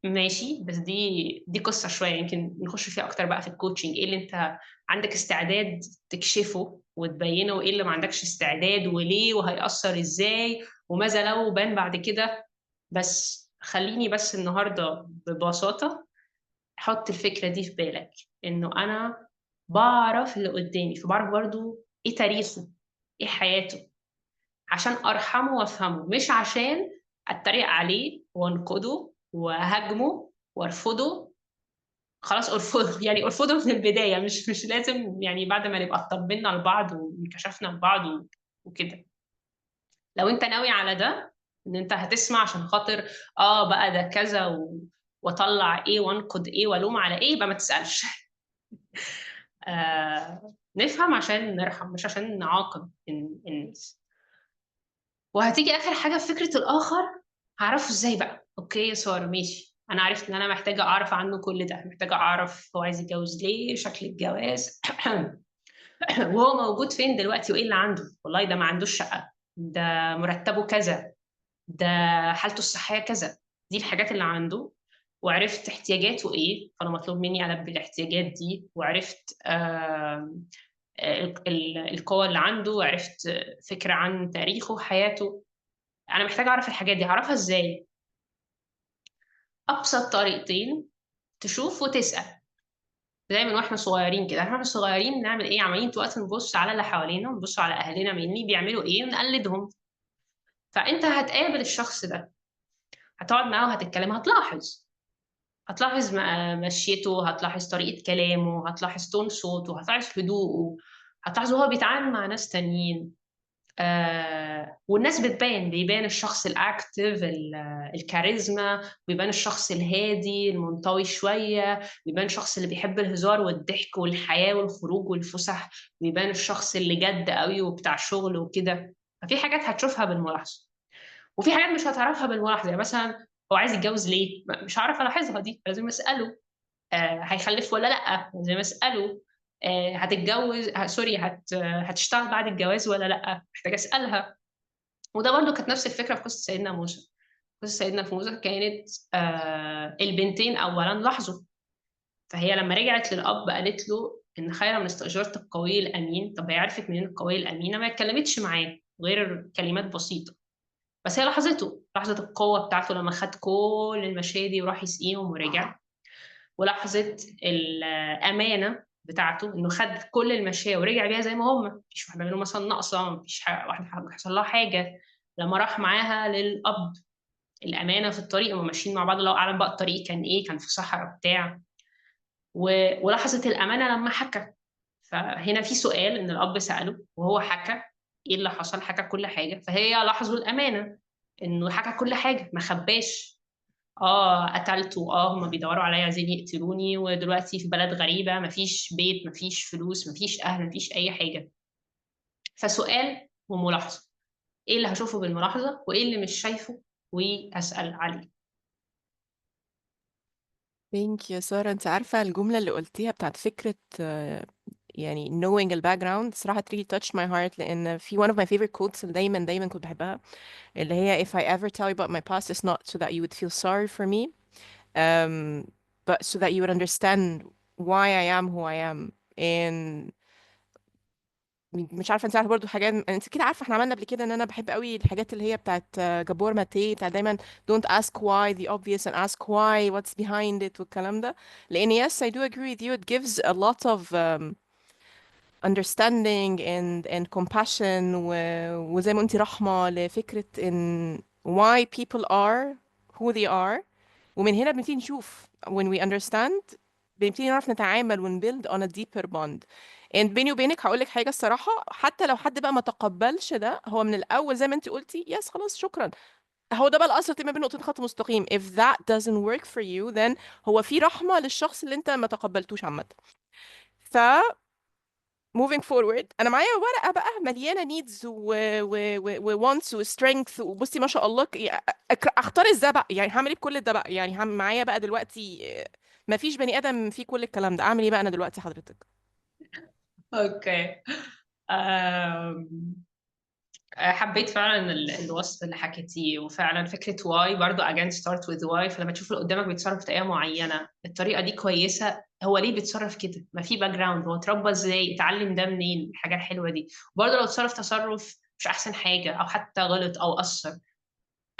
B: ماشي، بس دي قصة شوية يمكن نخش فيها أكتر بقى في ال coaching، إيه اللي أنت عندك استعداد تكشفه وتبينه، وإيه اللي ما عندكش استعداد وليه، وهيأثر إزاي، وماذا لو بان بعد كده. بس خليني بس النهاردة ببساطة حط الفكرة دي في بالك، إنه أنا بعرف اللي قدامي، فبعرف برضو إيه تاريخه، إيه حياته، عشان أرحمه وأفهمه، مش عشان أتريق عليه وأنقده وأهاجمه وأرفضه. خلاص أرفضه، يعني أرفضه من البداية، مش لازم بعد ما نبقى اطمنا لبعض وانكشفنا لبعض وكده. لو أنت ناوي على ده، إن أنت هتسمع عشان خاطر بقى ده كذا وأطلع إيه وأنقد إيه وألوم على إيه، يبقى ما تسألش. نفهم عشان نرحم، مش عشان نعاقب الناس. وهتيجي آخر حاجة في فكرة الآخر، هعرفه إزاي بقى؟ okay يا سارة ماشي، أنا عرفت إن أنا محتاجة أعرف عنه كل ده، محتاجة أعرف هو عايز يتجوز ليه، شكل الجواز، وهو موجود فين دلوقتي، وإيه اللي عنده. والله ده ما عندوش شقة، ده مرتبه كذا، ده حالته الصحية كذا، دي الحاجات اللي عنده. وعرفت احتياجاته إيه، فأنا مطلوب مني ألبي الاحتياجات دي. وعرفت القوة اللي عنده، وعرفت فكرة عن تاريخه وحياته. أنا محتاجة أعرف الحاجات دي، هعرفها إزاي؟ أبسط طريقتين، تشوف وتسأل. زي من واحنا صغيرين كده، احنا صغيرين نعمل ايه؟ عمالين طول الوقت نبص على اللي حوالينا، ونبص على اهلنا مني بيعملوا ايه ونقلدهم. فانت هتقابل الشخص ده، هتقعد معاه وهتتكلم، هتلاحظ مشيته، هتلاحظ طريقة كلامه، هتلاحظ تون صوته، هتلاحظ هدوءه، هتلاحظ وهو بيتعامل مع ناس تانيين. والناس بتبان، بيبان الشخص ال active، الكاريزما، بيبان الشخص الهادي المنطوي شوية، بيبان الشخص اللي بيحب الهزار والضحك والحياة والخروج والفسح، بيبان الشخص اللي جد قوي وبتاع شغل وكده. ففي حاجات هتشوفها بالملاحظة، وفي حاجات مش هتعرفها بالملاحظة. يعني مثلا هو عايز يتجوز ليه؟ مش هعرف ألاحظها دي، لازم أسأله. هيخلف ولا لأ؟ لازم أسأله. هتتجوز، سوري، هتشتغل بعد الجواز ولا لأ؟ محتاجة أسألها. وده برضو كانت نفس الفكرة في قصة سيدنا موسى. قصة سيدنا موسى كانت البنتين أولاً لاحظوا، فهي لما رجعت للأب قالت له إن خير من استأجرت القوي الأمين. طب هي عرفت منين القوي الأمين؟ ما اتكلمتش معاه غير كلمات بسيطة، بس هي لاحظته، لاحظت القوة بتاعته لما خد كل المشادي وراح يسقيهم ورجع، ولاحظت الأمانة بتاعته إنه خد كل المشاة ورجع بيها زي ما هم، مفيش واحدة منهم مثلا ناقصة، مفيش واحدة حصل لها حاجة. لما راح معاها للأب، الأمانة في الطريق، هم ماشيين مع بعض، الله أعلم بقى الطريق كان إيه، كان في صحراء بتاع. ولاحظت الأمانة لما حكى. فهنا في سؤال إن الأب سأله وهو حكى إيه اللي حصل، حكى كل حاجة، فهي لاحظوا الأمانة إنه حكى كل حاجة، ما خباش. قتلته، هما بيدوروا عليا عايزين يقتلوني، ودلوقتي في بلد غريبة، مفيش بيت، مفيش فلوس، مفيش أهل، مفيش أي حاجة. فسؤال وملاحظة، إيه اللي هشوفه بالملاحظة وإيه اللي مش شايفه وأسأل عليه.
A: Thank you سارة. أنت عارفة الجملة اللي قلتيها بتاعت فكرة، knowing the background، صراحة really touched my heart، لأن في one of my favorite quotes اللي دايما كنت بحبها، اللي هي if I ever tell you about my past it's not so that you would feel sorry for me, but so that you would understand why I am who I am. And مش عارفة انت عارفة برضو حاجات، انت كده عارفة احنا عملنا قبل كده ان انا بحب قوي الحاجات اللي هي بتاعت جابور ماتيه، بتاعت دايما don't ask why the obvious and ask why what's behind it والكلام ده. لان yes I do agree with you, it gives a lot of understanding and compassion وزي ما قلتي رحمة لفكرة ان why people are who they are. ومن هنا بنبتدي نشوف when we understand بنبتدي نعرف نتعامل ون build on a deeper bond. And بيني وبينك هقول لك حاجة الصراحه، حتى لو حد بقى ما تقبلش ده، هو من الاول زي ما انت قلتي yes خلاص شكرا. هو ده بقى الأثر ما بين نقطتين خط مستقيم. If that doesn't work for you then هو في رحمة للشخص اللي انت ما تقبلتوش عامة. ف moving forward، انا معايا ورقة بقى مليانة needs و wants و strength، وبصي ما شاء الله اختار ازاي بقى، يعني هعمل ايه بكل ده بقى؟ يعني هعمل معايا بقى دلوقتي ما فيش بني ادم فيه كل الكلام ده، اعمل ايه بقى انا دلوقتي حضرتك؟
B: okay. حبيت فعلا الوصف اللي حكيتيه، وفعلا فكرة why برضو again start with why. فلما تشوف اللي قدامك بيتصرف بطريقة معينه، الطريقة دي كويسه، هو ليه بيتصرف كده؟ ما في background، هو اتربى ازاي، اتعلم ده منين، الحاجة الحلوة دي. برضو لو اتصرف تصرف مش احسن حاجة او حتى غلط او قصر،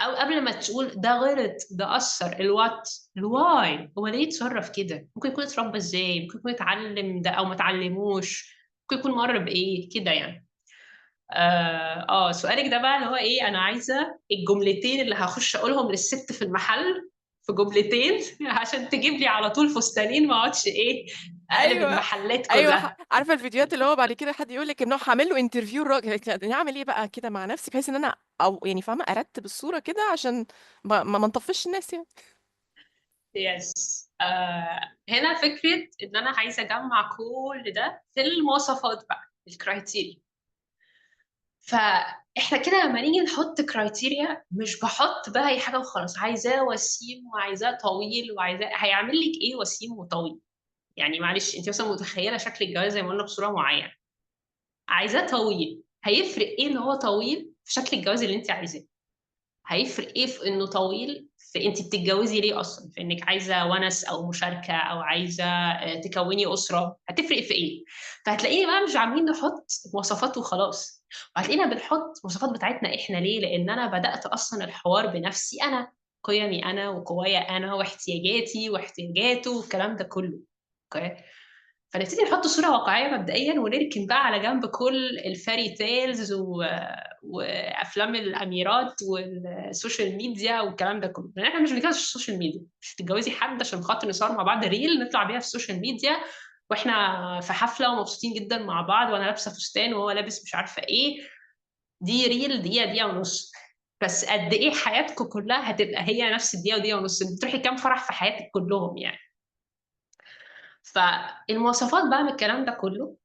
B: او قبل ما تقول ده غلط ده قصر، ال what ال why، هو ليه يتصرف كده؟ ممكن يكون اتربى ازاي، ممكن يكون اتعلم ده او ما اتعلموش، ممكن يكون مر بايه كده يعني. سؤالك ده بقى اللي هو ايه، انا عايزه الجملتين اللي هخش اقولهم للست في المحل في جملتين عشان تجيب لي على طول فستانين، ما اقعدش ايه اقلب المحلات كلها.
A: عارفه الفيديوهات اللي هو بعد كده حد يقول لك انه هعمل له interview الراجل، نعمل ايه بقى كده مع نفسي بحيث ان انا او يعني فاهمه ارتب الصورة كده عشان ما نطفش الناس يعني.
B: yes. هنا فكرة ان انا عايزه اجمع كل ده في المواصفات بقى، ال criteria. فاحنا كده لما نيجي نحط criteria مش بحط بقى اي حاجة وخلاص، عايزاه وسيم وعايزاه طويل وعايزاه، هيعمل لك ايه وسيم وطويل؟ يعني معلش انت مثلا متخيله شكل الجواز زي ما قلنا بصورة معينة، عايزاه طويل، هيفرق ايه ان هو طويل في شكل الجواز اللي انت عايزاه؟ هيفرق ايه في انه طويل في انت بتتجوزي ليه اصلا؟ في انك عايزه ونس او مشاركة او عايزه تكوني اسره، هتفرق في ايه؟ فهتلاقينا بقى مش عاملين نحط مواصفات وخلاص، وهتلاقينا بنحط مواصفات بتاعتنا احنا. ليه؟ لان انا بدات اصلا الحوار بنفسي انا، قيمي انا وقوايا انا واحتياجاتي واحتياجاته والكلام ده كله. okay، فنبتدي نحط صورة واقعية مبدئيا، ونركن بقى على جنب كل ال fairy tales وأفلام الأميرات وال social media والكلام ده كله، لأن احنا مش بنتجوز في ال social media. مش تتجوزي حد عشان خاطر نصور مع بعض reel نطلع بيها في ال social media واحنا في حفلة ومبسوطين جدا مع بعض، وأنا لابسة فستان وهو لابس مش عارفة إيه، دي reel دقيقة دقيقة ونص. بس قد إيه حياتكم كلها هتبقى هي نفس الدقيقة ودقيقة ونص؟ انت بتروحي كام فرح في حياتك كلهم يعني. فالمواصفات بقى من الكلام ده كله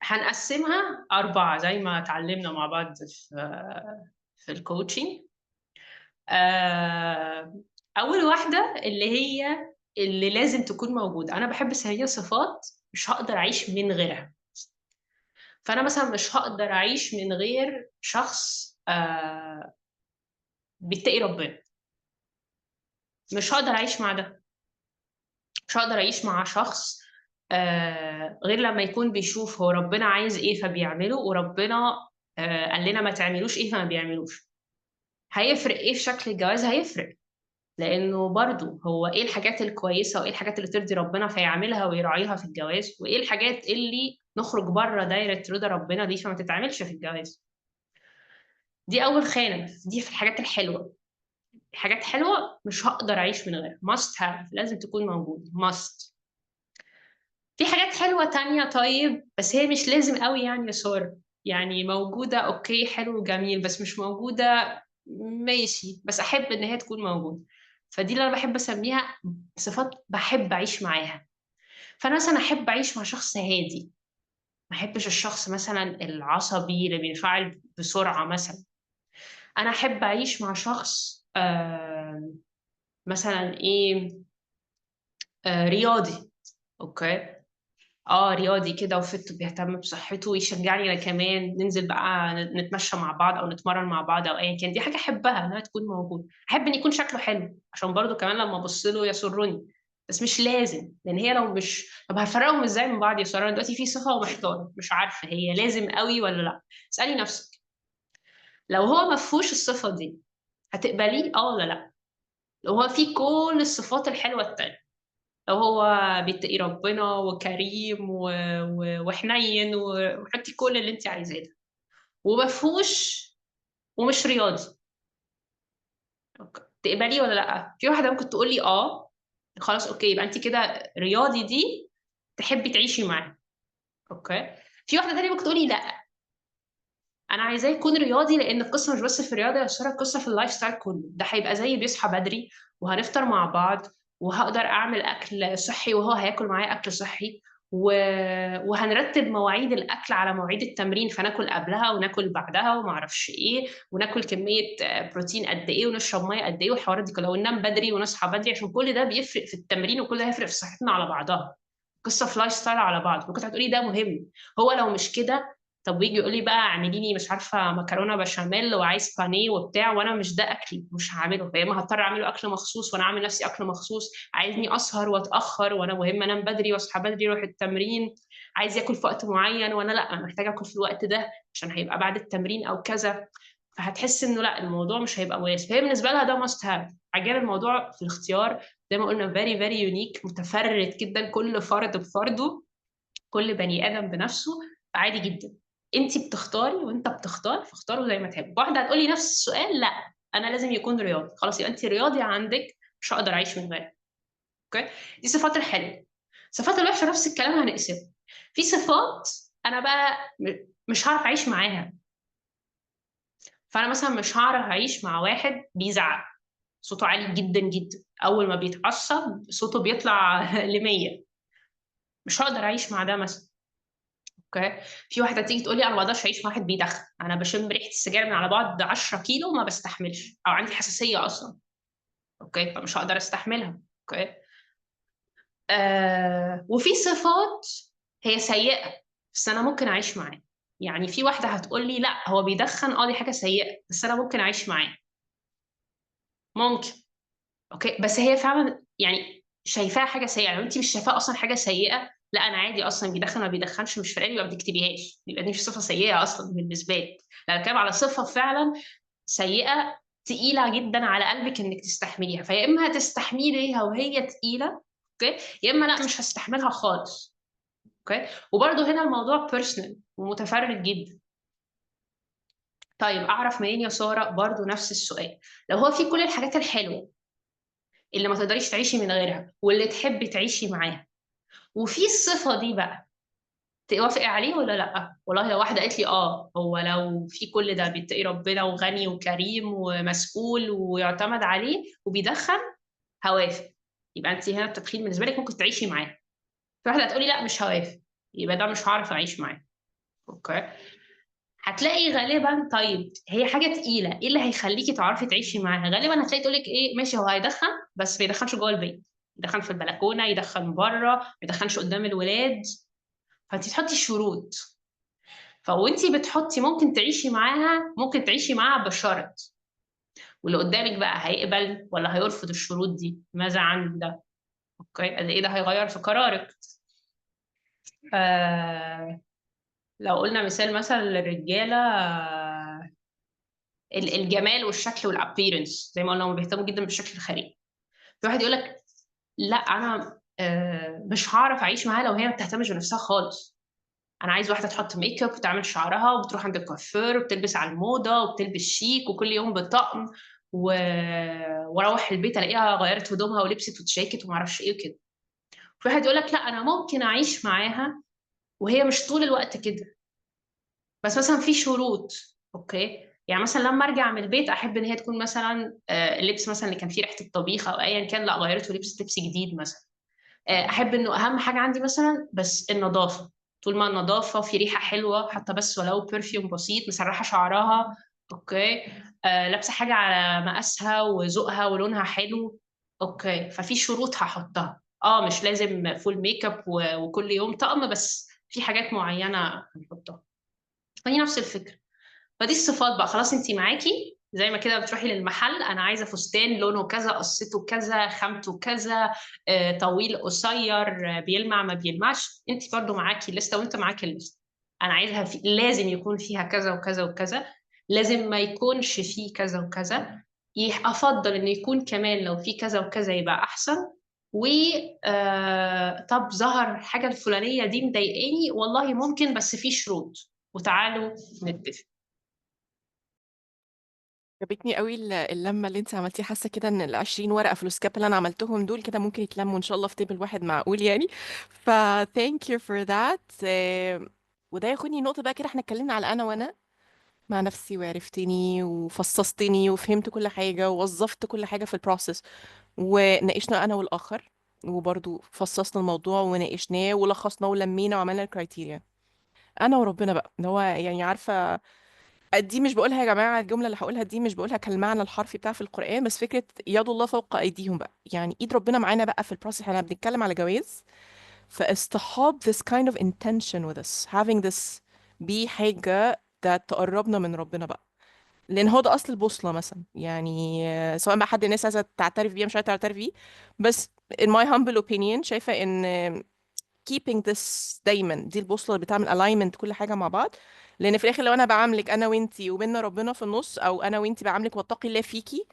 B: هنقسمها 4 زي ما اتعلمنا مع بعض في ال coaching. أول واحدة اللي هي اللي لازم تكون موجودة، أنا بحب أسميها صفات مش هقدر أعيش من غيرها. فأنا مثلا مش هقدر أعيش من غير شخص بيتقي ربنا، مش هقدر أعيش مع ده، مش هقدر أعيش مع شخص غير لما يكون بيشوف هو ربنا عايز إيه فبيعمله، وربنا قال لنا ما تعملوش إيه فما بيعملوش. هيفرق إيه في شكل الجواز؟ هيفرق، لأنه برضو هو إيه الحاجات الكويسة وإيه الحاجات اللي ترضي ربنا فيعملها ويراعيها في الجواز، وإيه الحاجات اللي نخرج بره دايرة رضا ربنا دي فما تتعملش في الجواز. دي أول خانة، دي في الحاجات الحلوة. حاجات حلوة مش هقدر أعيش من غيرها، must have، لازم تكون موجود، must. في حاجات حلوة تانية طيب، بس هي مش لازم قوي يعني يا سارة، يعني موجودة okay حلو وجميل، بس مش موجودة ماشي، بس أحب إن هي تكون موجودة. فدي اللي أنا بحب أسميها صفات بحب أعيش معاها. فأنا مثلا أحب أعيش مع شخص هادي، ما أحبش الشخص مثلا العصبي اللي بينفعل بسرعة مثلا. أنا أحب أعيش مع شخص مثلا إيه، رياضي، okay، رياضي كده و fit وبيهتم بصحته ويشجعني أنا كمان، ننزل بقى نتمشى مع بعض أو نتمرن مع بعض أو أيا كان. دي حاجة أحبها إنها تكون موجودة. أحب إن يكون شكله حلو عشان برضو كمان لما أبص له يسرني، بس مش لازم، لأن هي لو مش، طب هفرقهم إزاي من بعض يا سارة؟ أنا دلوقتي في صفة ومحتارة مش عارفة هي لازم قوي ولا لأ. اسألي نفسك لو هو ما فيهوش الصفة دي هتقبليه ولا لأ؟ لو هو فيه كل الصفات الحلوة التانية، لو هو بيتقي ربنا وكريم وحنين وحطي كل اللي انت عايزاه ده، وما فيهوش ومش رياضي، okay، تقبليه ولا لأ؟ في واحدة ممكن تقولي خلاص okay، يبقى انت كده رياضي دي تحبي تعيشي معاه. okay. في واحدة ثانية ممكن تقولي لا انا عايزاه يكون رياضي، لان القصة مش بس في الرياضة يا ساره، القصة في ال lifestyle كله. ده هيبقى زي بيصحى بدري وهنفطر مع بعض، وهقدر اعمل اكل صحي وهو هياكل معايا اكل صحي، وهنرتب مواعيد الاكل على مواعيد التمرين، فناكل قبلها وناكل بعدها وما اعرفش ايه، وناكل كمية بروتين قد ايه، ونشرب مية قد ايه، والحوارات دي كلها، وننام بدري ونصحى بدري، عشان كل ده بيفرق في التمرين وكل ده هيفرق في صحتنا على بعضها. قصة في lifestyle على بعض. ممكن هتقولي ده مهم، هو لو مش كده طب ويجي يقول لي بقى اعملي لي مش عارفه مكرونه بشاميل وعايز بانيه وبتاع، وانا مش ده اكلي، مش هعمله، فيا اما هضطر اعمله اكل مخصوص وانا اعمل نفسي اكل مخصوص، عايزني اسهر واتاخر وانا مهم انام بدري واصحى بدري واروح التمرين، عايز ياكل في وقت معين وانا لا انا محتاجه اكل في الوقت ده عشان هيبقى بعد التمرين او كذا. فهتحس انه لا الموضوع مش هيبقى مناسب. فهي بالنسبة لها ده must have. عجال الموضوع في الاختيار زي ما قلنا very very unique، متفرد جدا، كل فرد بفرده، كل بني ادم بنفسه، عادي جدا. انت بتختاري وانت بتختار، فاختاروا زي ما تحب. واحدة هتقولي نفس السؤال، لا انا لازم يكون رياضي، خلاص يبقى انت رياضي عندك، مش هقدر اعيش من غيرك. okay، دي صفات الحلوة. صفات الوحشة نفس الكلام هنقسمها. في صفات انا بقى مش هعرف اعيش معاها، فانا مثلا مش هعرف اعيش مع واحد بيزعق صوته عالي جدا جدا، اول ما بيتعصب صوته بيطلع ل100، مش هقدر اعيش مع ده مثلا. okay، في واحدة تيجي تقول لي انا ما اقدرش اعيش مع واحد بيدخن، انا بشم ريحه السجاير من على بعد 10 كيلو ما بستحملش، او عندي حساسية اصلا. okay، فمش هقدر استحملها. okay، وفي صفات هي سيئه بس انا ممكن اعيش معاه. يعني في واحدة هتقول لي لا هو بيدخن، دي حاجة سيئه بس انا ممكن اعيش معاه، ممكن. okay، بس هي فعلا يعني شايفاها حاجة سيئه. لو انت مش شايفاها اصلا حاجة سيئه، لا انا عادي اصلا بيدخن ما بيدخنش مش فارق لي، ما بتكتبيهاش، يبقى دي مش صفة سيئه اصلا بالنسبة لي. لا، بتكلم على صفة فعلا سيئه تقيلة جدا على قلبك انك تستحمليها، فيا اما هتستحمليها وهي تقيلة، okay، يا اما لا مش هستحملها خالص. okay، وبرده هنا الموضوع personal ومتفرد جدا. طيب اعرف منين يا ساره؟ برده نفس السؤال. لو هو في كل الحاجات الحلوة اللي ما تقدريش تعيشي من غيرها واللي تحبي تعيشي معاها، وفي الصفة دي بقى توافقي عليه ولا لا؟ والله لو واحدة قالت لي هو لو في كل ده بيتقي ربنا وغني وكريم ومسؤول ويعتمد عليه وبيدخن، هوافق. يبقى انت هنا التدخين بالنسبة لك ممكن تعيشي معاه. في واحدة هتقولي لا مش هوافق، يبقى ده مش هعرف اعيش معاه. okay، هتلاقي غالبا طيب هي حاجة تقيلة، ايه اللي هيخليكي تعرفي تعيشي معاها؟ غالبا هتلاقي تقولك ايه، ماشي هو هيدخن بس ما يدخنش جوه البيت، يدخن في البلكونه، يدخن بره، ما يدخنش قدام الولاد. فانت تحطي شروط، فوانتي بتحطي ممكن تعيشي معاها، ممكن تعيشي معاها بشرط، واللي قدامك بقى هيقبل ولا هيرفض الشروط دي، ماذا عن ده؟ okay، قد ايه ده هيغير في قرارك؟ لو قلنا مثال مثلا للرجاله، الجمال والشكل وال appearance، زي ما قلنا هم بيهتموا جدا بالشكل الخارجي. في واحد يقول لك لا انا مش هعرف اعيش معاها لو هي ما بتهتمش بنفسها خالص، انا عايز واحدة تحط make up وتعمل شعرها وبتروح عند الكوافير وبتلبس على الموضة وبتلبس شيك وكل يوم بطقم، واروح البيت الاقيها غيرت هدومها ولبست وتشيكت وما اعرفش ايه وكده. في واحد يقول لك لا انا ممكن اعيش معاها وهي مش طول الوقت كده، بس مثلا في شروط. okay، يعني مثلا لما ارجع من البيت احب ان هي تكون مثلا اللبس مثلا اللي كان فيه ريحه الطبيخ او ايا كان، لا غيرته ولبست لبس جديد مثلا. احب انه اهم حاجة عندي مثلا بس النظافة، طول ما النظافة في ريحه حلوة حتى بس ولو perfume بسيط، مسرحه شعرها، okay، لابسه حاجة على مقاسها وذوقها ولونها حلو، okay، ففي شروط هحطها. مش لازم full make up وكل يوم طقم، بس في حاجات معينة هنحطها. فدي نفس الفكرة. فدي الصفات بقى، خلاص انت معاكي زي ما كده بتروحي للمحل، انا عايزه فستان لونه كذا، قصته كذا، خامته كذا، طويل قصير، بيلمع ما بيلمعش، انت برضو معاكي الليستة وانت معاكي الليستة. انا عايزها لازم يكون فيها كذا وكذا وكذا، لازم ما يكونش فيه كذا وكذا، افضل ان يكون كمان لو في كذا وكذا يبقى احسن. و طب ظهر حاجة الفلانية دي مضايقاني، والله ممكن بس في شروط، وتعالوا نتفق.
A: عجبتني قوي اللمة اللي انت عملتيها، حاسه كده ان ال 20 ورقة فلوسكاب اللي انا عملتهم دول كده ممكن يتلموا ان شاء الله في table واحد معقول يعني. ف thank you for that. وده ياخدني نقطة بقى كده، احنا اتكلمنا على انا وانا مع نفسي، وعرفتني وفصصتني وفهمت كل حاجة ووظفت كل حاجة في ال process، وناقشنا انا والاخر، وبرضو فصصنا الموضوع وناقشناه ولخصناه ولمينا وعملنا ال criteria. انا وربنا بقى، اللي هو يعني عارفه، دي مش بقولها يا جماعة، الجملة اللي هقولها دي مش بقولها كالمعنى الحرفي بتاع في القرآن، بس فكرة يد الله فوق أيديهم بقى، يعني إيد ربنا معانا بقى في ال process. احنا بنتكلم على جواز، فاصطحاب this kind of intention with us, having this be حاجة ده تقربنا من ربنا بقى، لأن هو ده أصل البوصلة مثلا يعني. سواء بقى حد الناس عايزة تعترف بيه مش عايزة تعترف بيه، بس in my humble opinion شايفة إن keeping this دايما دي البوصلة اللي بتعمل alignment كل حاجة مع بعض. لأن في الآخر لو أنا بعاملك أنا وإنتي وبيننا ربنا في النص، أو أنا وإنتي بعاملك واتقي الله فيكي،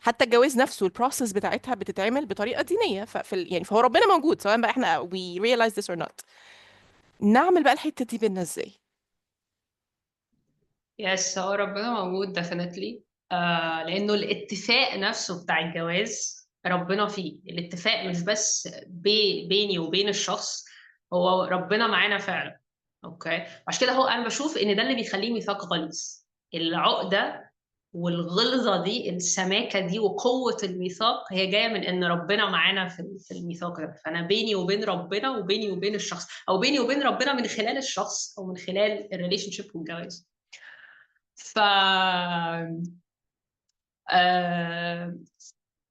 A: حتى الجواز نفسه ال process بتاعتها بتتعمل بطريقة دينية، ففي يعني فهو ربنا موجود سواء بقى احنا we realize this or not. نعمل بقى الحتة دي بينا ازاي؟
B: yes، هو ربنا موجود definitely. لأنه الاتفاق نفسه بتاع الجواز ربنا فيه الاتفاق، مش بس بيني وبين الشخص، هو ربنا معانا فعلا. okay، عشان كده هو انا بشوف ان ده اللي بيخليه ميثاق غليظ، العقدة والغلظة دي، السماكه دي، وقوه الميثاق هي جاية من ان ربنا معانا في الميثاق ده. فانا بيني وبين ربنا وبيني وبين الشخص، او بيني وبين ربنا من خلال الشخص او من خلال ال relationship والجواز. ف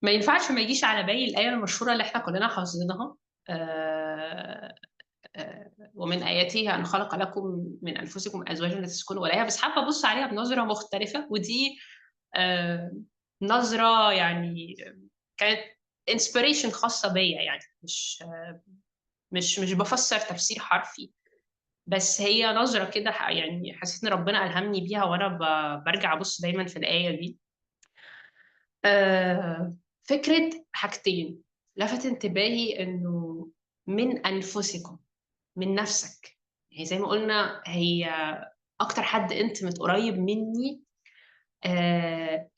B: ما ينفعش ما يجيش على بالي الآية المشهورة اللي احنا كلنا حافظينها، ومن آياته أن خلق لكم من أنفسكم أزواجا لتسكنوا إليها. بس حابة أبص عليها بنظرة مختلفة، ودي نظرة يعني كانت inspiration خاصة بيا، يعني مش بفسر تفسير حرفي، بس هي نظرة كده يعني حسيت إن ربنا ألهمني بيها وأنا برجع أبص دايما في الآية دي. فكرة حاجتين لفت انتباهي، إنه من أنفسكم، من نفسك، يعني زي ما قلنا هي أكتر حد intimate قريب مني،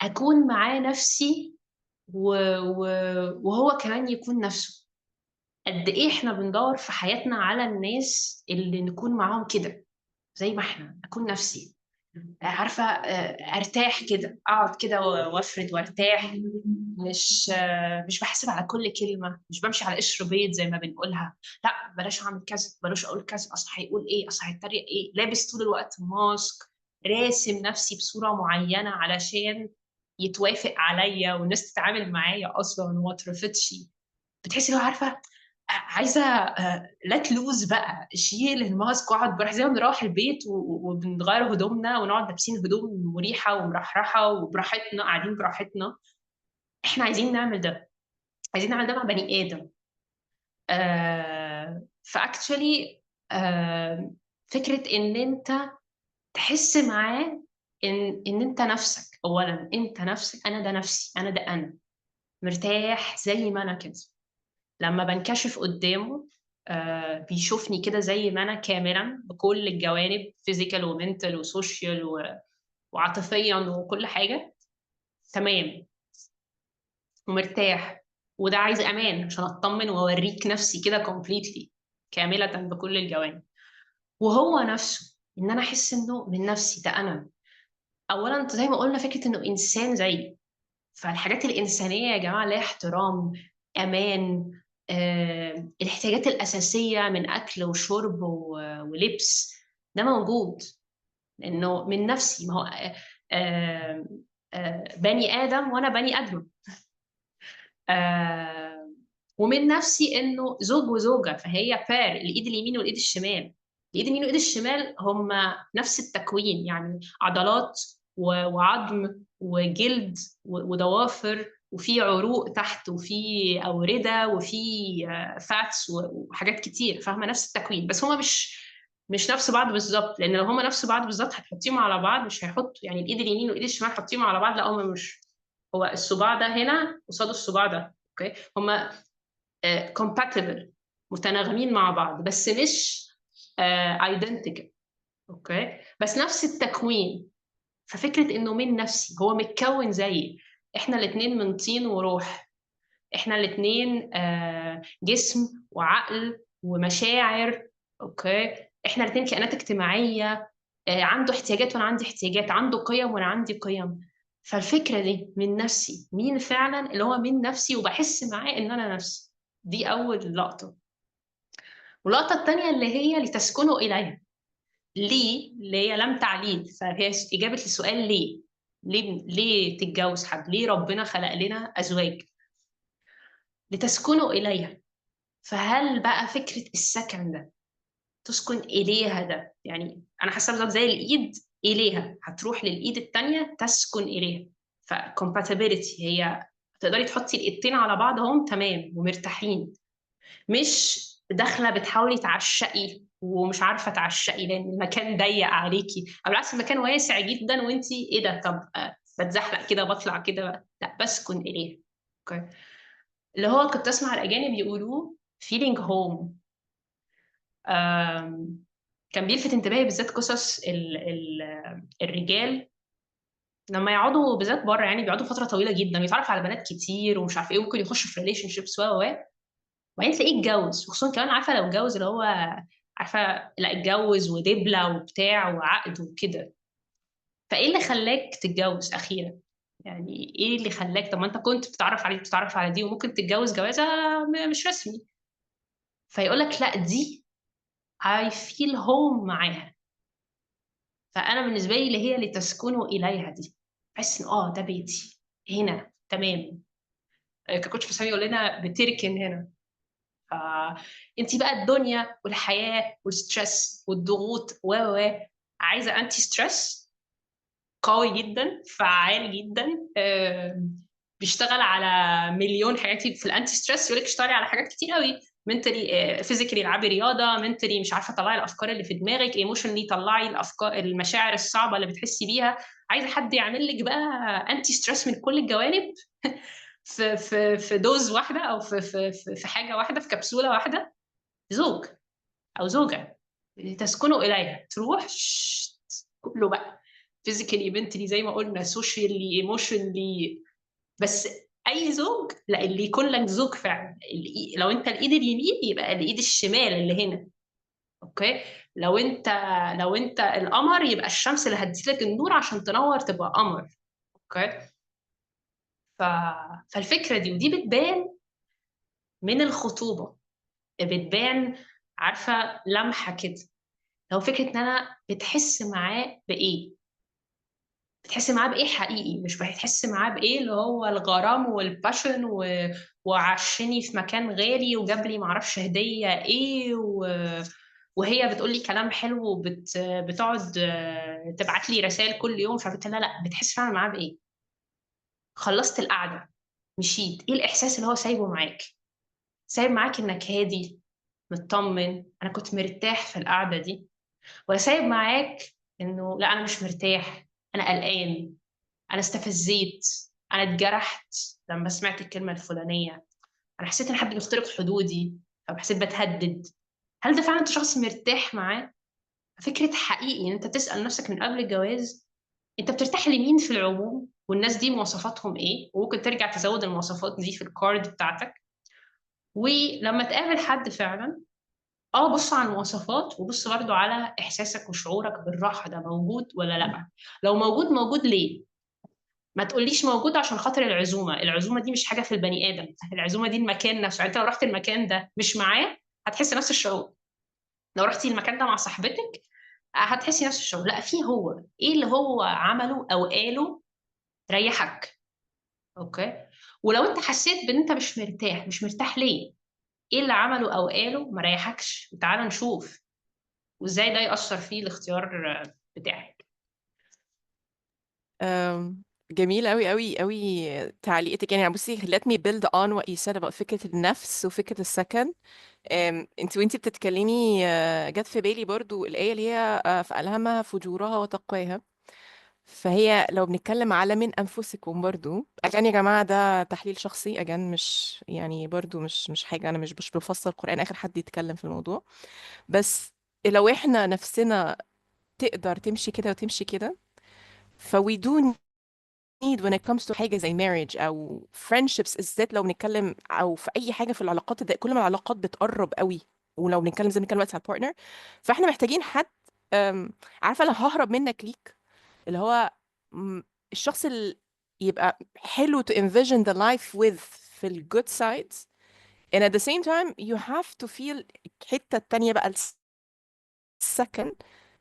B: أكون معاه نفسي وهو كمان يكون نفسه. قد إيه إحنا بندور في حياتنا على الناس اللي نكون معاهم كده زي ما إحنا، أكون نفسي، عارفة، أرتاح كده، أقعد كده وأفرد وأرتاح، مش بحاسب على كل كلمة، مش بمشي على قشر بيض زي ما بنقولها، لا بلاش أعمل كذا، بلاش أقول كذا، أصل هيقول إيه، أصل هيتريق إيه، لابس طول الوقت mask، راسم نفسي بصورة معينة علشان يتوافق عليا والناس تتعامل معايا أصلا وما ترفضش. بتحسي لو عارفة عايزة let loose بقى، شيل ال mask واقعد براحتي، زي ما بنروح البيت وبنغير هدومنا ونقعد لابسين هدوم مريحة ومرحرحة وبراحتنا، قاعدين براحتنا. احنا عايزين نعمل ده، عايزين نعمل ده مع بني آدم. ف actually، فكرة إن أنت تحس معاه إن أنت نفسك، أولاً أنت نفسك، أنا ده نفسي، أنا ده أنا، مرتاح زي ما أنا كده. لما بنكشف قدامه، بيشوفني كده زي ما أنا كاملاً بكل الجوانب، physical و mental و social وعاطفياً وكل حاجة، تمام ومرتاح. وده عايز أمان عشان أطمن وأوريك نفسي كده completely كاملة بكل الجوانب. وهو نفسه إن أنا أحس إنه من نفسي، ده أنا. أولاً زي ما قلنا فكرة إنه إنسان زيي، فالحاجات الإنسانية يا جماعة لا احترام، أمان، الاحتياجات الأساسية من أكل وشرب ولبس، ده موجود لأنه من نفسي. ما هو، بني آدم وأنا بني آدم. ومن نفسي إنه زوج وزوجة، فهي pair، الإيد اليمين والإيد الشمال. الإيد اليمين والإيد الشمال هما نفس التكوين، يعني عضلات وعظم وجلد وضوافر، وفي عروق تحت وفي أوردة وفي fats وحاجات كتير، فاهمة؟ نفس التكوين، بس هما مش نفس بعض بالظبط، لأن لو هما نفس بعض بالظبط هتحطيهم على بعض مش هيحطوا، يعني الإيد اليمين والإيد الشمال حطيهم على بعض، لا هما مش، هو الصباع ده هنا قصاد الصباع ده، okay؟ هما compatible، متناغمين مع بعض، بس مش identical، okay؟ بس نفس التكوين. ففكرة إنه من نفسي، هو متكون زيي، إحنا الاتنين من طين وروح، إحنا الاتنين جسم وعقل ومشاعر، okay، إحنا الاتنين كائنات اجتماعية، عنده احتياجات وأنا عندي احتياجات، عنده قيم وأنا عندي قيم. فالفكرة دي من نفسي، مين فعلا اللي هو من نفسي وبحس معاه إن أنا نفسي، دي أول لقطة. واللقطة التانية اللي هي لتسكنوا إليها، ليه؟ اللي هي لم تعليل، فهي إجابة السؤال ليه؟ ليه تتجوز حد؟ ليه ربنا خلق لنا أزواج؟ لتسكنوا إليها. فهل بقى فكرة السكن ده، تسكن إليها ده، يعني أنا حاسة بالظبط زي الإيد إليها، هتروح للإيد التانية تسكن إليها. ف compatibility هي تقدري تحطي الإيدتين على بعضهم تمام ومرتاحين، مش داخلة بتحاولي تعشقي ومش عارفة تعشقي لأن المكان ضيق عليكي، أو بالعكس المكان واسع جدا وانتي إيه ده، طب بتزحلق كده بطلع كده، لا بسكن إليها. okay، اللي هو كنت أسمع الأجانب يقولوه feeling home. كان بيلفت انتباهي بالذات قصص الرجال لما يقعدوا بالذات بره، يعني بيقعدوا فترة طويلة جدا ويتعرف على بنات كتير ومش عارف ايه، وممكن يخشوا في relationships و وبعدين تلاقيه اتجوز، وخصوصا كمان عارفه لو اتجوز اللي هو عارفه لا اتجوز ودبله وبتاع وعقد وكده. فايه اللي خلاك تتجوز اخيرا؟ يعني ايه اللي خلاك؟ طب ما انت كنت بتتعرف عليه، بتتعرف على دي، وممكن تتجوز جوازه مش رسمي. فيقول لك لا دي I feel home معاها. فأنا بالنسبة لي اللي هي لتسكنوا إليها دي، بحس إن ده بيتي هنا تمام. ككوتش حسام يقول لنا بتركن هنا. فأنتي بقى الدنيا والحياة وال stress والضغوط و و عايزة anti stress قوي جدا فعال جدا، بيشتغل على مليون حاجات في ال anti stress. يقول لك اشتغلي على حاجات كتير قوي، mentally، physically العبي رياضة، mentally مش عارفه طلعي الافكار اللي في دماغك، emotionally طلعي الافكار المشاعر الصعبة اللي بتحسي بيها. عايزه حد يعمل لك بقى anti stress من كل الجوانب في في في dose واحدة، او في في في حاجة واحدة، في كبسولة واحدة. زوج او زوجه تسكنوا اليها، تروح كله بقى physically mentally زي ما قلنا، socially emotionally. بس اي زوج، لا اللي يكون لك زوج فعلا، لو انت الايد اليمين يبقى الايد الشمال اللي هنا، okay. لو انت القمر يبقى الشمس اللي هتدي لك النور عشان تنور تبقى قمر، okay. فالفكرة دي، ودي بتبان من الخطوبة، بتبان عارفه لمحه كده، لو فكرة ان انا بتحس معاه بايه، بتحس معاه بايه حقيقي، مش بتحس معاه بايه اللي هو الغرام وال passion وعشني في مكان غالي وجاب لي معرفش هديه ايه وهي بتقول لي كلام حلو وبتقعد تبعت لي رسائل كل يوم مش عارفه. لا لا، بتحس فعلا معاه بايه. خلصت القعدة مشيت، ايه الاحساس اللي هو سايبه معاك؟ سايب معاك انك هادي مطمن، انا كنت مرتاح في القعدة دي، ولا سايب معاك انه لا انا مش مرتاح، أنا قلقان، أنا استفزيت، أنا اتجرحت لما سمعت الكلمة الفلانية، أنا حسيت إن حد بيخترق حدودي، أو حسيت بتهدد. هل ده فعلا أنت شخص مرتاح معاه؟ فكرة حقيقي إن أنت تسأل نفسك من قبل الجواز أنت بترتاح لمين في العموم، والناس دي مواصفاتهم إيه، وممكن ترجع تزود المواصفات دي في الكارد بتاعتك. ولما تقابل حد فعلا بص على المواصفات، وبص برضو على إحساسك وشعورك بالراحة ده موجود ولا لأ. لو موجود، موجود ليه؟ ما تقوليش موجود عشان خاطر العزومة، العزومة دي مش حاجة في البني آدم، العزومة دي المكان نفسه. انت لو رحت المكان ده مش معاه هتحس نفس الشعور، لو رحتي المكان ده مع صاحبتك هتحسي نفس الشعور. لا، في هو ايه اللي هو عمله او قاله ريحك، okay. ولو انت حسيت بان انت مش مرتاح، مش مرتاح ليه؟ ايه اللي عمله او قاله ما ريحكش؟ وتعالى نشوف وازاي ده يأثر فيه الاختيار بتاعك.
A: جميل قوي قوي قوي تعليقتك. يعني بصي، let me build on what you said about فكرة النفس وفكرة السكن. انت وانتي بتتكلمي، جت في بالي برضو الآية اللي هي، فألهمها فجورها وتقواها. فهي لو بنتكلم على من أنفسكم برضو، أجان يا جماعة ده تحليل شخصي، أجان مش يعني برضو مش حاجة، أنا مش بفصل القرآن، آخر حد يتكلم في الموضوع. بس لو إحنا نفسنا تقدر تمشي كده وتمشي كده، ف we do need when it comes to حاجة زي marriage أو friendships، بالذات لو بنتكلم أو في أي حاجة في العلاقات ده، كل ما العلاقات بتقرب قوي، ولو بنتكلم زي ما بنتكلم دلوقتي على ال partner، فاحنا محتاجين حد عارفة لو ههرب منك ليك، اللي هو الشخص اللي يبقى حلو to envision the life with في ال good sides، and at the same time you have to feel الحتة التانية بقى ال second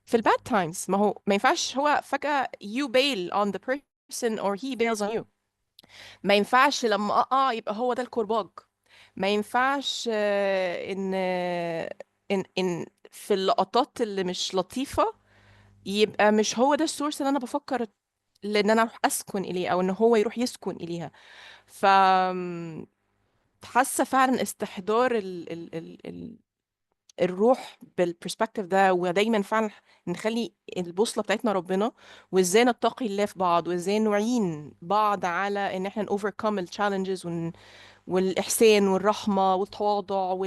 A: في ال bad times. ما هو ما ينفعش هو فجأة you bail on the person or he bails on you. ما ينفعش لما أقع يبقى هو ده الكرباج. ما ينفعش إن في اللقطات اللي مش لطيفة يبقى مش هو ده ال source اللي أنا بفكر لأن أنا أروح أسكن إليه أو إن هو يروح يسكن إليها. ف حاسة فعلا استحضار ال ال ال ال الروح بال perspective ده، ودايما فعلا نخلي البوصلة بتاعتنا ربنا، وازاي نتقي الله في بعض، وازاي نعين بعض على ان احنا overcome ال challenges والإحسان والرحمة والتواضع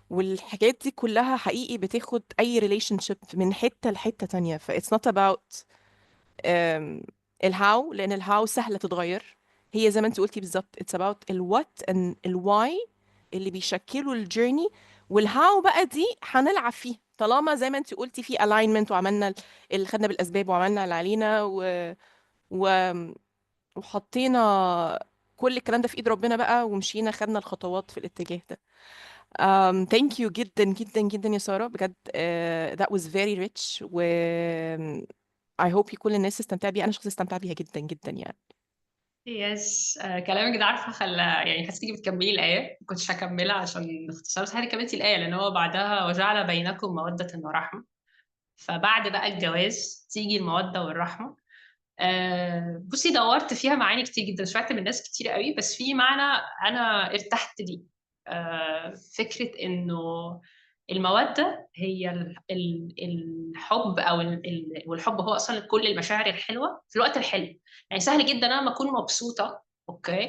A: والحاجات دي كلها حقيقي بتاخد أي relationship من حتة لحتة تانية. ف it's not about ال how، لأن ال how سهلة تتغير، هي زي ما انت قلتي بالظبط it's about ال what and ال why اللي بيشكلوا ال journey، وال how بقى دي هنلعب فيه طالما زي ما انت قلتي في alignment، وعملنا اللي خدنا بالأسباب وعملنا اللي علينا وحطينا كل الكلام ده في ايد ربنا بقى، ومشينا خدنا الخطوات في الاتجاه ده. Thank you جدا جدا جدا يا سارة بجد، that was very rich، و I hope كل الناس استمتع بيها. أنا شخصيا استمتعت بيها جدا جدا يعني.
B: yes، كلامك ده عارفة خلى يعني حسيتك بتكملي الآية، ما كنتش هكملها عشان اختصار، بس حضرتك كملتي الآية لأن هو بعدها وجعل بينكم مودة ورحمة. فبعد بقى الجواز تيجي المودة والرحمة. بصي دورت فيها معاني كتير جدا، سمعت من ناس كتير قوي، بس في معنى أنا ارتحت ليه، فكرة إنه المودة هي الحب أو والحب هو أصلاً كل المشاعر الحلوة في الوقت الحلو. يعني سهل جداً أنا لما أكون مبسوطة، okay،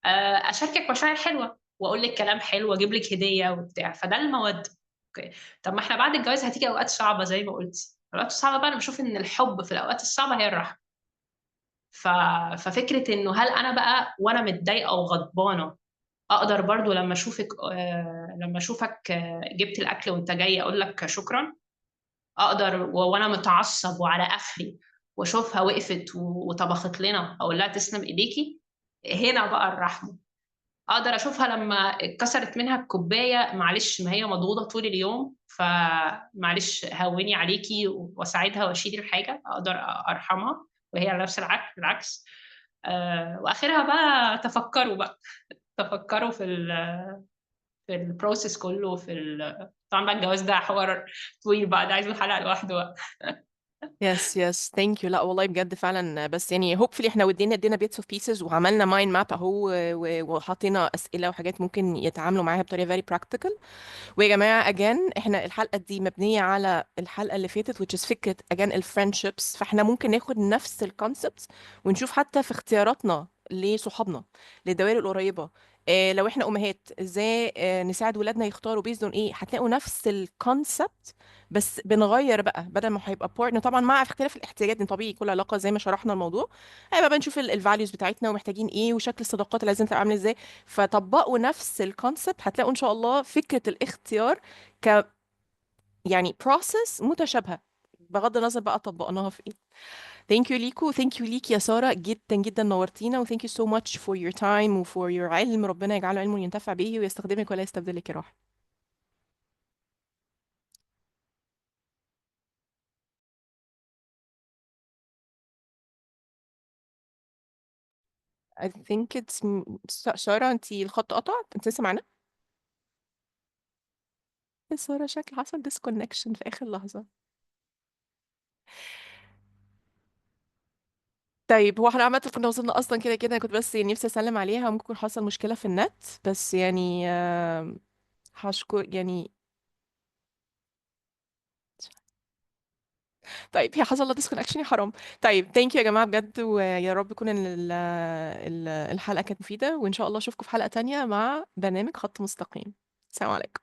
B: أشاركك مشاعر حلوة وأقول لك كلام حلو وأجيب لك هدية وبتاع، فده المودة. okay، طب ما إحنا بعد الجواز هتيجي أوقات صعبة زي ما قلتي، الأوقات الصعبة بقى أنا بشوف إن الحب في الأوقات الصعبة هي الرحمة. ففكرة إنه هل أنا بقى وأنا متضايقة وغضبانة أقدر برضو لما أشوفك، جبت الأكل وأنت جاي أقول لك شكراً، أقدر وأنا متعصب وعلى آخري وأشوفها وقفت وطبخت لنا أقول لها تسلم إيديكي، هنا بقى الرحمة. أقدر أشوفها لما اتكسرت منها الكوباية، معلش ما هي مضغوطة طول اليوم فمعلش هوني عليكي وأساعدها وأشيل الحاجة، أقدر أرحمها وهي على نفس العكس. وآخرها بقى تفكروا بقى، تفكروا في ال process كله، في طبعا بقى الجواز ده حوار طويل بقى، ده عايز له حلقة لوحده بقى.
A: Yes, yes, thank you. لا والله بجد فعلا، بس يعني hopefully احنا ادينا bits of pieces وعملنا mind map اهو، وحطينا اسئله وحاجات ممكن يتعاملوا معاها بطريقه very practical. ويا جماعه again احنا الحلقه دي مبنيه على الحلقه اللي فاتت which is فكره again ال friendships، فاحنا ممكن ناخد نفس ال concepts ونشوف حتى في اختياراتنا لصحابنا، للدوائر القريبه، لو احنا امهات ازاي، نساعد ولادنا يختاروا based on ايه، هتلاقوا نفس ال concept بس بنغير بقى، بدل ما هيبقى partner طبعا مع اختلاف الاحتياجات، لأن طبيعي كل علاقه زي ما شرحنا الموضوع هيبقى بنشوف ال values بتاعتنا ومحتاجين ايه وشكل الصداقات اللي لازم تبقى عامله ازاي. فطبقوا نفس ال concept هتلاقوا ان شاء الله فكره الاختيار ك process متشابهه بغض النظر بقى طبقناها في ايه. Thank you ليكو، thank you ليك يا سارة، جدا جدا نورتينا، و thank you so much for your time و for your علم. ربنا يجعله علم ينتفع به ويستخدمك ولا يستبدلك يا روح. I think it's سارة، انتي الخط قطع، انت لسه معانا؟ يا سارة شكل حصل disconnection في آخر لحظة. طيب هو احنا عامة كنا وصلنا أصلا كده كده، أنا كنت بس نفسي أسلم عليها، ممكن يكون حصل مشكلة في النت، بس هشكر يعني. طيب هي حصل لها disconnection يا حرام. طيب thank you يا جماعة بجد، ويا رب يكون الحلقة كانت مفيدة، وإن شاء الله أشوفكم في حلقة تانية مع برنامج خط مستقيم. السلام عليكم.